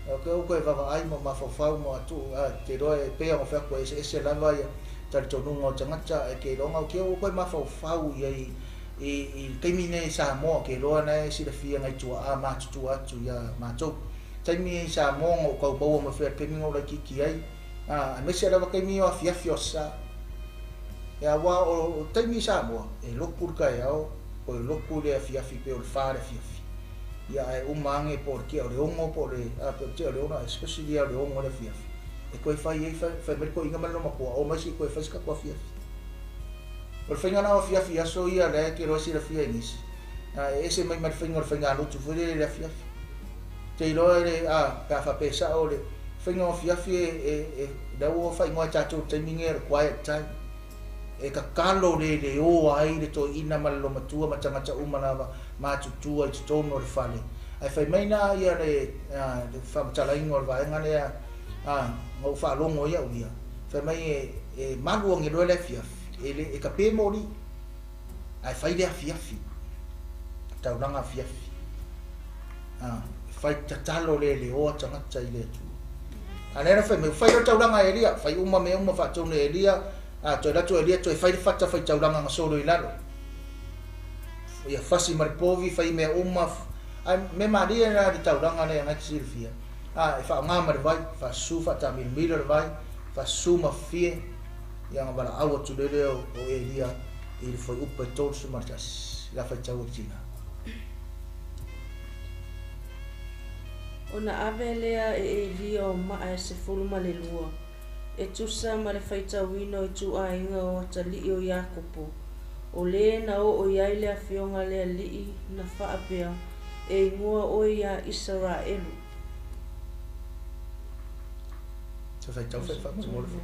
Ok, ua toe vaavaai ma mafaufau ma tuu, a, te iloa e pei ona fai atu e eseese lava ia talitonuga o tagata, ae te iloa na ua toe mafaufau i ai i i le taimi nei i Samoa, te iloa na e silafia nai tuaa matutua atu ia matou. Taimi i Samoa na ou tau maua mai foi i le taimi na ou laitiiti ai, a, aemaise lava taimi o afiafi o Aso Sa. Ia aua o taimi i Samoa, e lotu le taeao, toe lotu le afiafi pei o le fa le afiafi. Ia ae uma ane po o le tea o le 6 po o le, a, po o le tea o le 6, especially lava o le 6 le afiafi, e toe fai ai, fai mai le toeaina ma le loma-matua, omai se i toe fai se tatou afiafi. O le faiga lena o afiafi i aso ia lea e te iloa e silafia e nisi, a, e ese mai ma le faiga o le faigalotu foi lele i le afiafi. Te iloa le, a, pe a faapea e sao le faiga o afiafi e, e, e, lea ua faaigoa e tatou i le taimi nei o le quiet time. E tatalo leleoa ai le toeaina ma le lomatua ma tagata uma lava matutua i totonu o le fale. Ae fai mai la ia le, le faamatalaina o le vaega lea, a, na ou faalogo ai au ia, fai mai e, e malu age loa le afiafi, e le, e tape moli, ae fai le afiafi, taulaga afiafi. A, e fai tatalo leleoa tagata i le Atua. A lea na fai mai, fai loa le taulaga a Elia, fai uma mea uma faatonu e Elia, a toe alu atu o Elia toe fai le fata faitaulaga na solo i lalo. Ia fasi ma le povi, fai mea uma, ae mea malie la le taulaga lea na e te silafia. A, e faaaoga ma le vai, faasusu faataamilomilo le vai, faasusu ma fafie, ia na valaau atu lea lea o Elia i le fuaiupu e 31, la faitau a le tina. Ona ave lea e Elia o maa e 12, e tusa ma le faitauina o ituaiga o atalii o Iakopo, o lē na oo i ai le afioga a le Alii na faapea, E igoa oe iā Isaraelu. Se faitau foi faamolemole foi.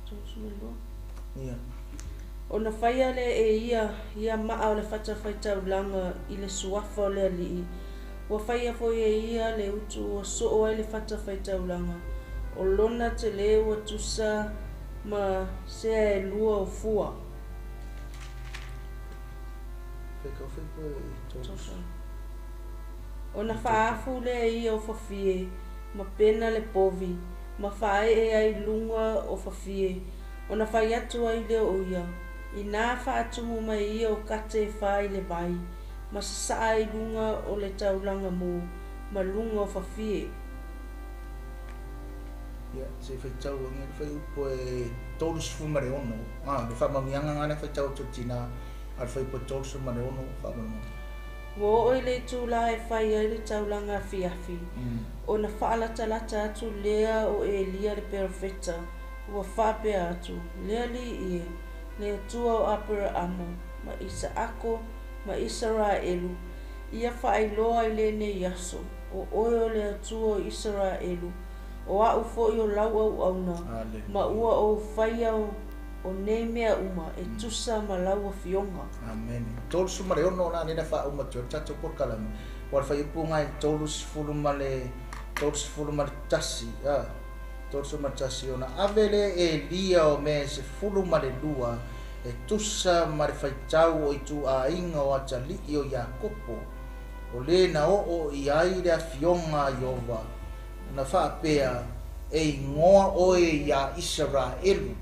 32. Ia. Ona faia lea e ia ia maa o le fatafaitaulaga i le suafa o le Alii, Ua faia foi e ia le utu ua soo ai le fatafaitaulaga, o lona telē ua tusa ma sea e lua o fua. Ona faaafu lea e ia o fafie, ma pena le povi, ma faaee ai i luga o fafie, ona fai atu ai lea o ia, Inā faatumu mai ia o kate e fā i le vai, ma sasaa ai i luga o le taulaga mu ma luga o fafie. Ia, se i faitau ane le fuaiupu e 36, a, le faamanuiaga lena lea faitau atu e le tina a le fuaiupu e 36 faamolemole. Ua oo i le itulā e fai ai le taulaga afiafi, ona faalatalata atu lea o Elia le perofeta, ua faapea atu, Le Alii e, le Atua o Aperaamo ma Isaako ma Isaraelu, ia faailoa i lenei aso, o oe o le Atua o Isaraelu, o a'u foi o lau auauna, ma ua ou faia o nei mea uma e tusa ma lau afioga. Amene. 36 la lea na faauma atu ai le tatou polokalame. Ua le fuaiupu lena e 30 ma le 31, a, 31, ona ave lea e Elia o mea e 12 e tusa ma le faitau o ituaiga o atalii o Iakopo, o lē na oo i ai le afioga a Ieova na faapea, E igoa oe iā Isaraelu.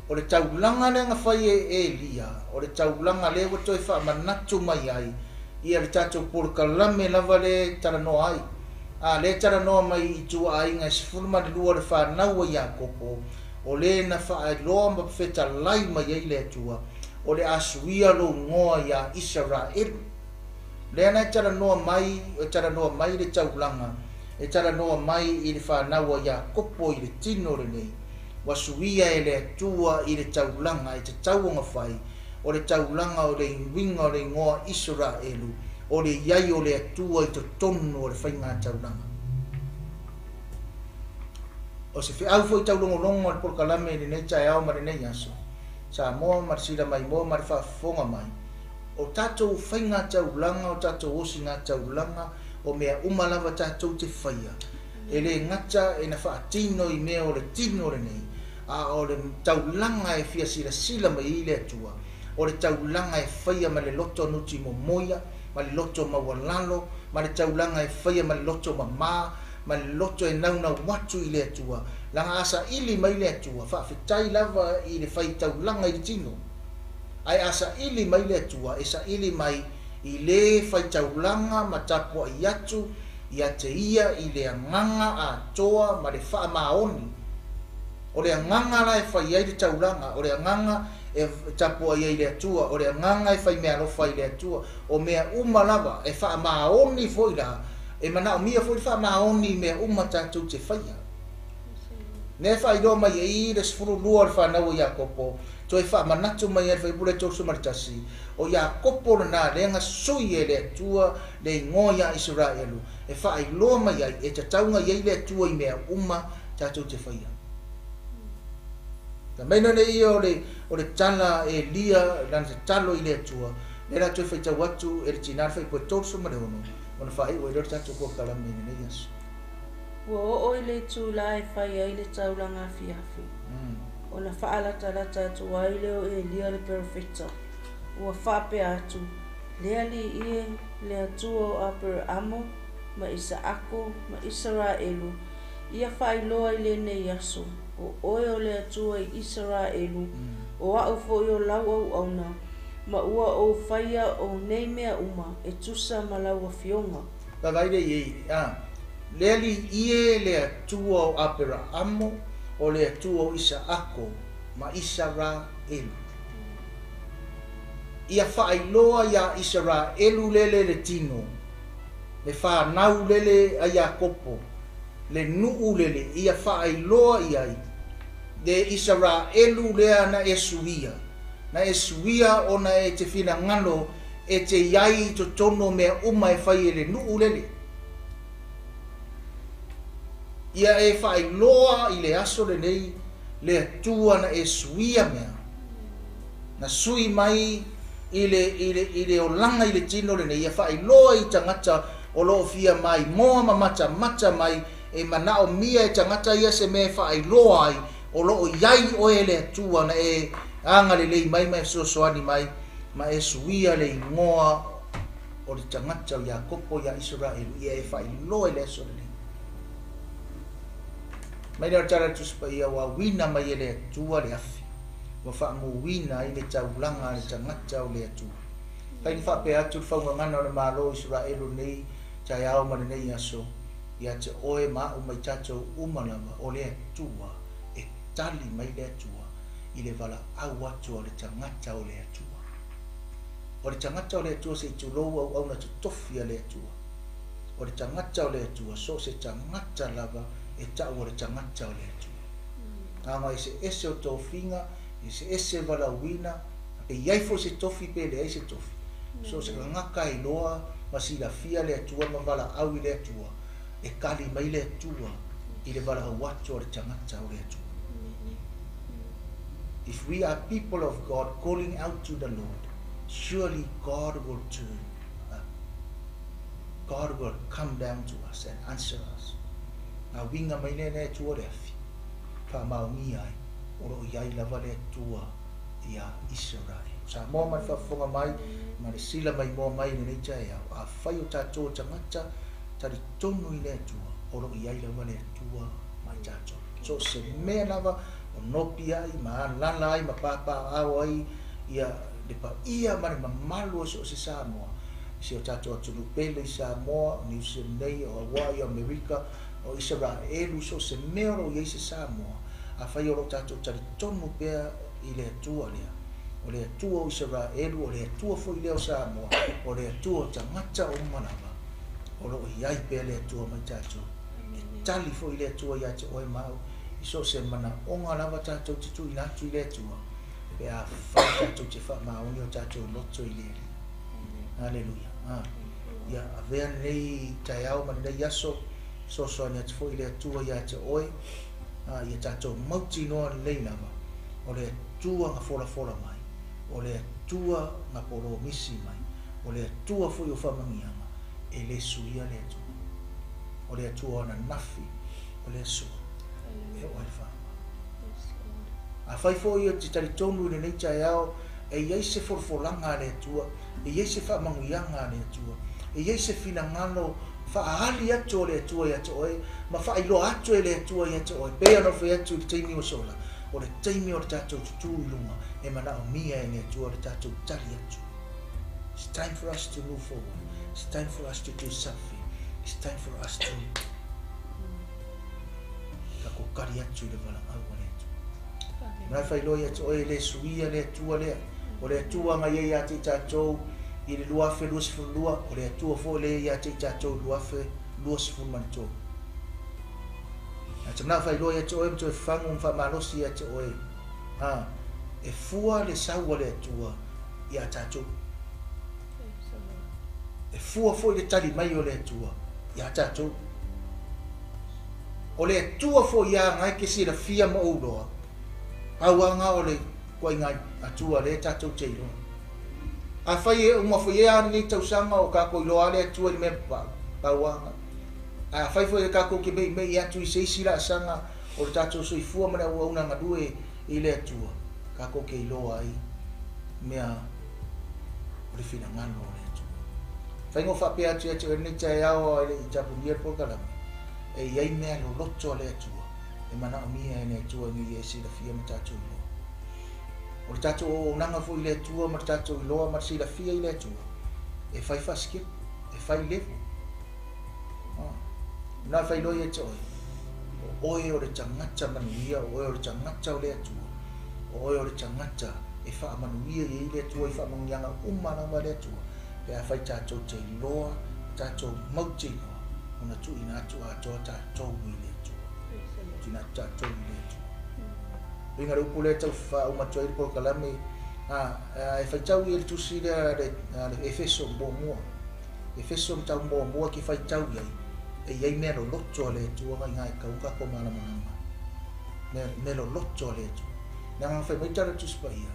O le taulaga lea na fai e Elia, o le taulaga lea ua toe faamanatu mai ai ia le tatou polokalame lava lea e talanoa ai. A lea e talanoa mai i ituaiga e 12 o le fanau a Iakopo, o le na faailoa ma fetalai mai ai le Atua, o le a suia lou igoa iā Isaraelu. Lea na e talanoa mai, e talanoa mai le taulaga, e talanoa mai i le fanau a Iakopo i le tino lenei, ua suia e le Atua i le taulaga e tatau ona fai, o le taulaga o le uiga o le igoa Isaraelu, o le i ai o le Atua i totonu o le faiga taulaga. O se feau foi taulogologo o le polokalame i lenei taeao ma lenei aso, Samoa ma le sila maimoa ma le faafofoga mai, o tatou faiga taulaga, o tatou osiga taulaga, o mea uma lava tatou te faia, e le gata e na faatino i mea o le tino lenei, a o le taulaga e fia silasila mai ai le Atua, o le taulaga e faia ma le loto nuti momoia, ma le loto maualalo, ma le taulaga e faia ma le loto mamā, ma le loto e naunau atu i le Atua, laga a saili mai le Atua, faafetai lava i le faitaulaga i le tino. Ae a saili mai le Atua, e saili mai i le faitaulaga ma tapuai atu ia te ia i le agaga atoa ma le faamaoni. O le agaga la e fai ai le taulaga, o le agaga e tapuai ai le Atua, o le agaga e fai meaalofa ai le Atua, o mea uma lava e faamaoni foi la, e manaomia foi le faamaoni i mea uma tatou te faia. Lea e faailoa mai ai le 12 o le fanau a Iakopo, toe faamanatu mai ai le Fuaiupu 31, o Iakopo lena lea na sui e le Atua le igoa iā Isaraelu, e faailoa mai ai e tatau ona i ai le Atua i mea uma tatou te faia. Na mai nei ia o le tala Elia lana tatalo i le Atua, lea la toe faitau atu e le tinā le Fuaiupu 36, ona faaiu ai lea o le tatou polokalame i lenei aso. Ua oo i le itulā e fai ai le taulaga afiafi, ona faalatalata atu ai lea o Elia le perofeta, ua faapea atu, Le Alii e, le Atua o Aperaamo ma Isaako ma Isaraelu, ia faailoa i lenei aso, o oe o le Atua i Isaraelu, o a'u foi o lau auauna, ma ua ou faia o nei mea uma e tusa ma lau afioga. Vaavaai lea i ai, a, Le Alii e, le Atua o Aperaamo, o le Atua o Isaako ma Isaraelu. Ia faailoa iā Isaraelu lele le tino, le fanau lele a Iakopo, le nuu lele, ia faailoa i ai le Isaraelu lea na e suia, na e suia ona e te finagalo e te i ai i totonu o mea uma e fai e le nuu lele. Ia e faailoa i le aso lenei le Atua na e suia mea, na sui mai i le, i le, i le olaga i le tino lenei, ia faailoa i tagata o lo o fia maimoa ma matamata mai, e manaomia e tagata ia se mea e faailoa ai o lo o i ai oe le Atua na e agalelei mai ma e fesoasoani mai ma e suia le igoa o le tagata o Iakopo iā Isaraelu, ia e faailoa i le aso lenei. Mai lea o le Tala o le Tusi Paia, ua auina mai e le Atua le afi, ua faamuina ai le taulaga a le tagata o le Atua. Fai ni faapea atu le faugagana o le Malo o Isaraelu lenei taeao ma lenei aso, ia te oe ma a'u mai tatou uma lava, o le Atua, e tali mai le Atua i le valaau atu a le tagata o le Atua. O le tagata o le Atua se i tulou auauna totofi a le Atua. O le tagata o le Atua, so o se tagata lava e ta'u o le tagata o le Atua. Leaga eseese o tofiga, eseese valaauina, pe i ai foi se tofi pe leai se tofi. So o se tagata e iloa ma silafia le Atua ma valaau i le Atua, e kali mai le Atua i le valaau atu a le tagata o le Atua. If we are people of God calling out to the Lord, surely God will turn. God will come down to us and answer us. Na uiga mai lea le Atua o le afi, faamaonia ai, o lo o i ai lava le Atua iā Isaraelu. Samoa ma le faafofoga mai, ma le sila maimoa mai i lenei taeao, afai o tatou o tagata talitonu i le Atua, o lo o i ai lava le Atua ma i tatou. So o se mea lava o nopi ai ma alaala ai ma papaaao ai ia le paia ma le mamalu o so o se Samoa, I si o tatou atunuu pele i Samoa, o Niu Sila nei, o Hawaii, o Amerika, o Isaraelu, so o se mea o lo o i ai se Samoa, afai o lo o tatou talitonu pea i le Atua lea, o le Atua o Isaraelu, o le Atua foi lea o Samoa, o le Atua o tagata uma lava, o lo o i ai pea le Atua ma i tatou. E tali foi le Atua ia te oe ma au, i so o se manaoga lava tatou te tuuina atu i le Atua, pe afai tatou te faamaoni o tatou loto i le Alii. Aleluia. Ia avea lenei taeao ma lenei aso, fesoasoani atu foi le Atua ia te oe, ia tatou mautinoa lelei lava, o le Atua na folafola mai, o le Atua na polomisi mai, o le Atua foi o faamanuiaga, e le suia le Atua. O le Atua o ananafi, o le aso, e oo ai le faavavau. Afai foi e te talitonu i lenei taeao, e i ai se folafolaga a le Atua, e i ai se faamanuiaga a le Atua, e i ai se finagalo faaali atu o le Atua ia te oe, ma faailoa atu e le Atua ia te oe, pei ona ou fai atu i le taimi ua sola, o le taimi o le tatou tutū i luga, e manaomia e le Atua le tatou tali atu. It's time for us to move forward. It's time for us to do something. It's time for us to tatou tali atu i le valaau a le Atua. Mana e faailoa ia te oe e le suia le Atua lea. O le Atua na i ai ia te i tatou i le 2022, o le Atua foi lea ia te i tatou i le 2023. Ae te manao faailoa ia te oe ma toe fagu ma faamalosi ia te oe. A, e fua le sau a le Atua ia tatou. E fua foi le tali mai o le Atua ia tatou. O le Atua foi ia na e te silafia ma ou iloa, pau lava na o le ituaiga Atua lea tatou te iloa. Afai e uma foi ea lenei tausaga o tatou iloa lava le Atua i le mea papau, pau lava na. Ae afai foi e tatou te meimei atu i se isi laasaga o le tatou soifua ma le auauna galue i le Atua, tatou te iloa ai mea o le finagalo o le Atua. Faiga o faapea atu ia te oe lenei taeao a e le i tapunia le polokalame, e i ai mea loloto a le Atua e manaomia e le Atua ina ia e silafia ma tatou iloa. O le tatou auaunaga foi i le Atua ma le tatou iloa ma le silafia i le Atua, e fai faasikeu, e fai level. Na faailoa ia te oe, o oe o le tagata manuia, o oe o le tagata o le Atua, o oe o le tagata e faamanuia i ai le Atua i faamanuiaga uma lava a le Atua, pe afai tatou te iloa, tatou mautinoa, ona tuuina atu atoa tatou i le Atua. Tuuina atu tatou i le Atua. Uiga le upu lea tau faauma atu ai le polokalame, e faitau i le tusi lea a le Efeso muamua. Efeso ma tau muamua ke faitau i ai, e i ai mea loloto a le Atua ngai ngā e kau kako malamalama. Mea loloto a le Atua. Leaga na fai mai tala Tusi Paia,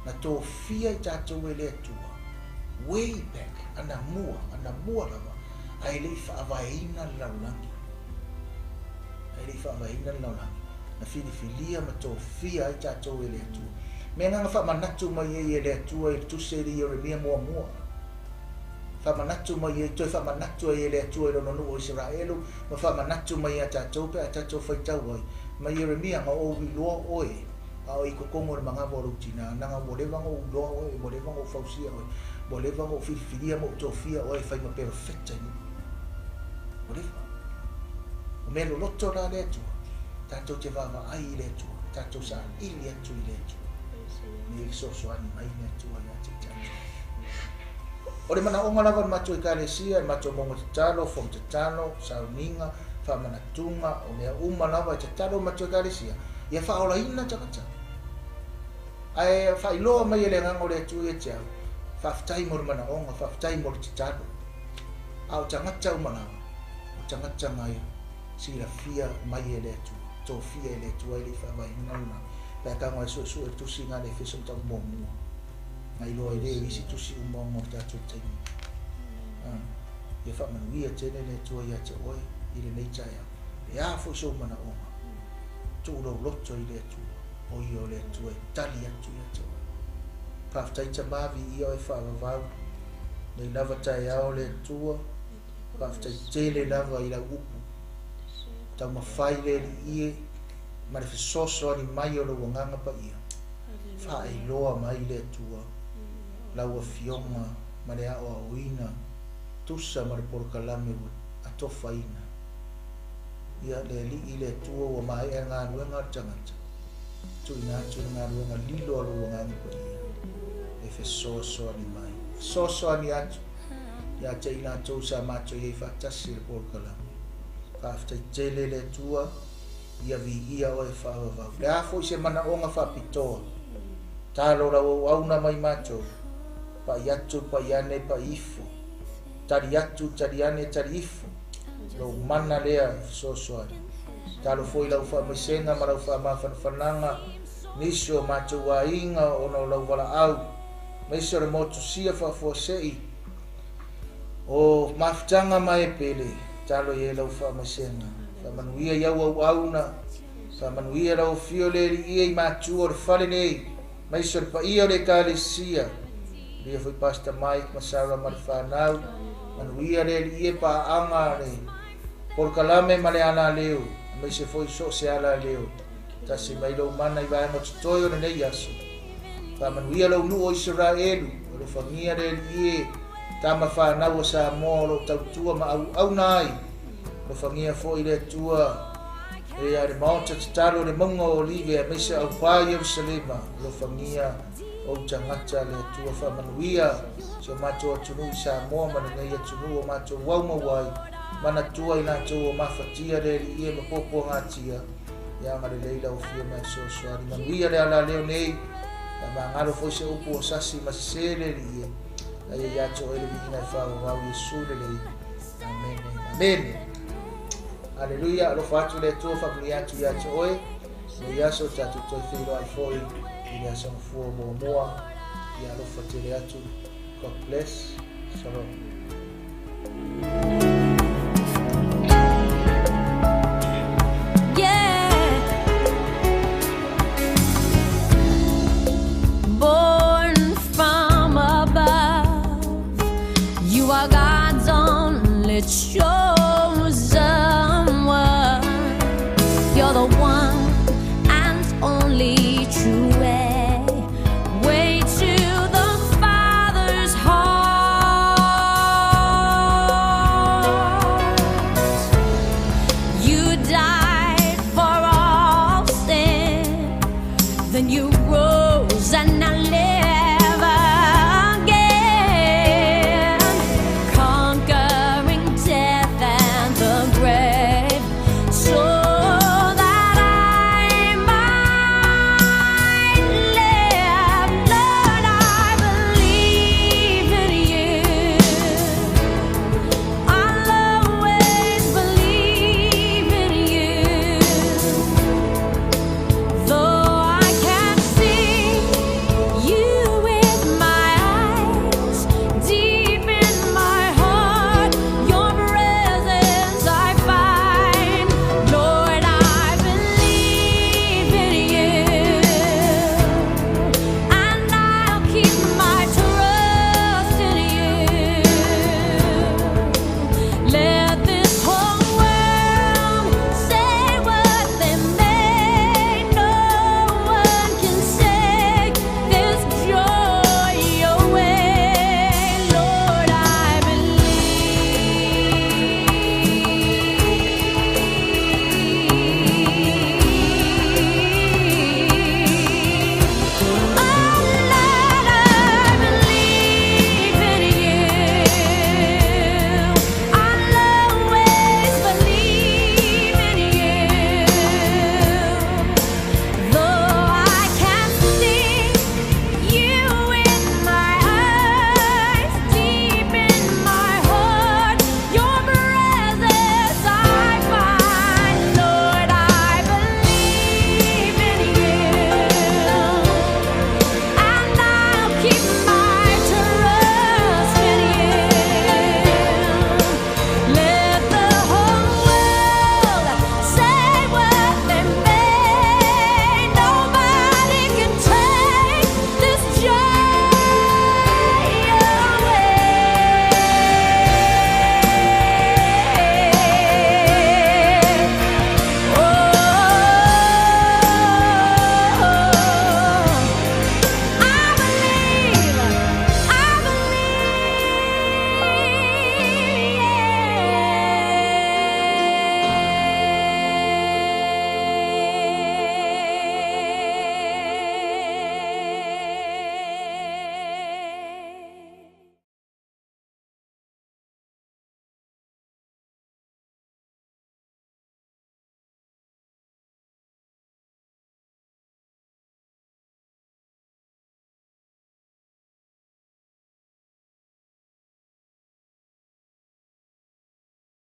na tofia i tatou e le Atua, way back, anamua, anamua lava, ae le i faavaeina le lalolagi. Ae le i faavaeina le lalolagi. Na filifilia ma tofia ai tatou e le Atua. Mea na faamanatu mai ai e le Atua i le tusi i le Ieremia muamua. Faamanatu mai ai, toe faamanatu ai e le Atua i lona nuu o Isaraelu, ma faamanatu mai ia tatou pe a tatou faitau ai. Ma Ieremia, na ou iloa oe, a o i totonu o le manava o lou tinā, naga ua leva ona ou iloa oe, ua leva ona ou fausia oe, ua leva ona ou filifilia ma ou tofia oe e fai ma perofeta i nuu. Ua leva. O mea loloto la le Atua, tatou te vaavaai i le Atua, tatou saili atu i le Atua. Nei fesoasoani mai le Atua ia te i tatou. O le manaoga lava o le matou Ekalesia, le matou moga tatalo, fono tatalo, sauniga, faamanatuga, o mea uma lava e tatalo le matou Ekalesia, ia faaolaina tagata. Ae faailoa mai e le Agaga o le Atua ia te au, faafetai mo le manaoga, faafetai mo le tatalo. A o tagata uma lava, o tagata nai silafia mai e le Atua, tofia e le Atua e le i faavaeina lona, pe a tago e suesue le tusi na le Efeso ma tau muamua. Na iloa e le isi tusi uma o tatou taimi. Ia faamanuia tele le Atua ia te oe i lenei taeao. E a foi sou manaoga, tuu lou loto i le Atua, o ia o le Atua e tali atu ia te oe. Faafetai Tamā viia oe faavavau, nei lava taeao le Atua, faafetai tele lava i lau upu. Taumafai le Alii e, ma le fesoasoani mai o lou Agaga Paia. Faailoa mai le Atua lau Afioga ma le aoaoina Tusa ma le polokalame ua atofaina. Ia, le Alii, le Atua ua maea le galuega a le tagata, tuuina atu le galuega lilo a lou Agaga Paia e fesoasoani mai. Fesoasoani atu ia te i latou sa matou i ai faatasi i le polokalame. Faafetai tele le Atua, ia viia oe faavavau. Le a foi se manaoga faapitoa, talo lau auauna mai matou, pai atu, pai ane, pai ifo. Tali atu, tali ane, tali ifo. Lou mana lea e fesoasoani. Talo foi lau faamaisega ma lau faamafanafanaga nisi o matou aiga ona o lau valaau, aemaise o le motusia faafuasei o mafutaga ma e pele. Talo i ai lau faamaisega. Faamanuia i au auauna, faamanuia lau afio le Alii i matua o le fale nei, aemaise o le paia o le Ekalesia. Manuia foi Pastor Mike ma Sarah ma le fanau. Manuia le Alii e paaaga le polokalame ma le alaleo, aemaise foi so o se alaleo. Tasi mai lou mana i vaega o totoe o lenei aso. Faamanuia lou nuu o Isaraelu, alofagia le Alii e tama fanau o Samoa o lo o tautua ma auauna ai. Alofagia foi le Atua e a le maota tatalo le mauga o Olive, aemaise aupa i Ierusalema. Alofagia ou tagata le Atua, faamanuia si o matou atunuu i Samoa ma lenei atunuu o matou aumau ai. Manatua i latou o mafatia le Alii e ma puapuagatia. Ia agalelei lau afio mai fesoasoani. Manuia le alaleo nei, faamagalo foi se upu o sasi ma sese le Alii e. Aia ia te oe le viiga e faavavau Iesu lelei. Amene. Amene. Aleluia. Alofa atu le Atua, faamanuia atu ia te oe. Nei aso tatou toe feiloai foi i le aso Gafua muamua. Ia alofa tele atu. God bless. Shalom. Yeah. Born from above, you are God's only choice.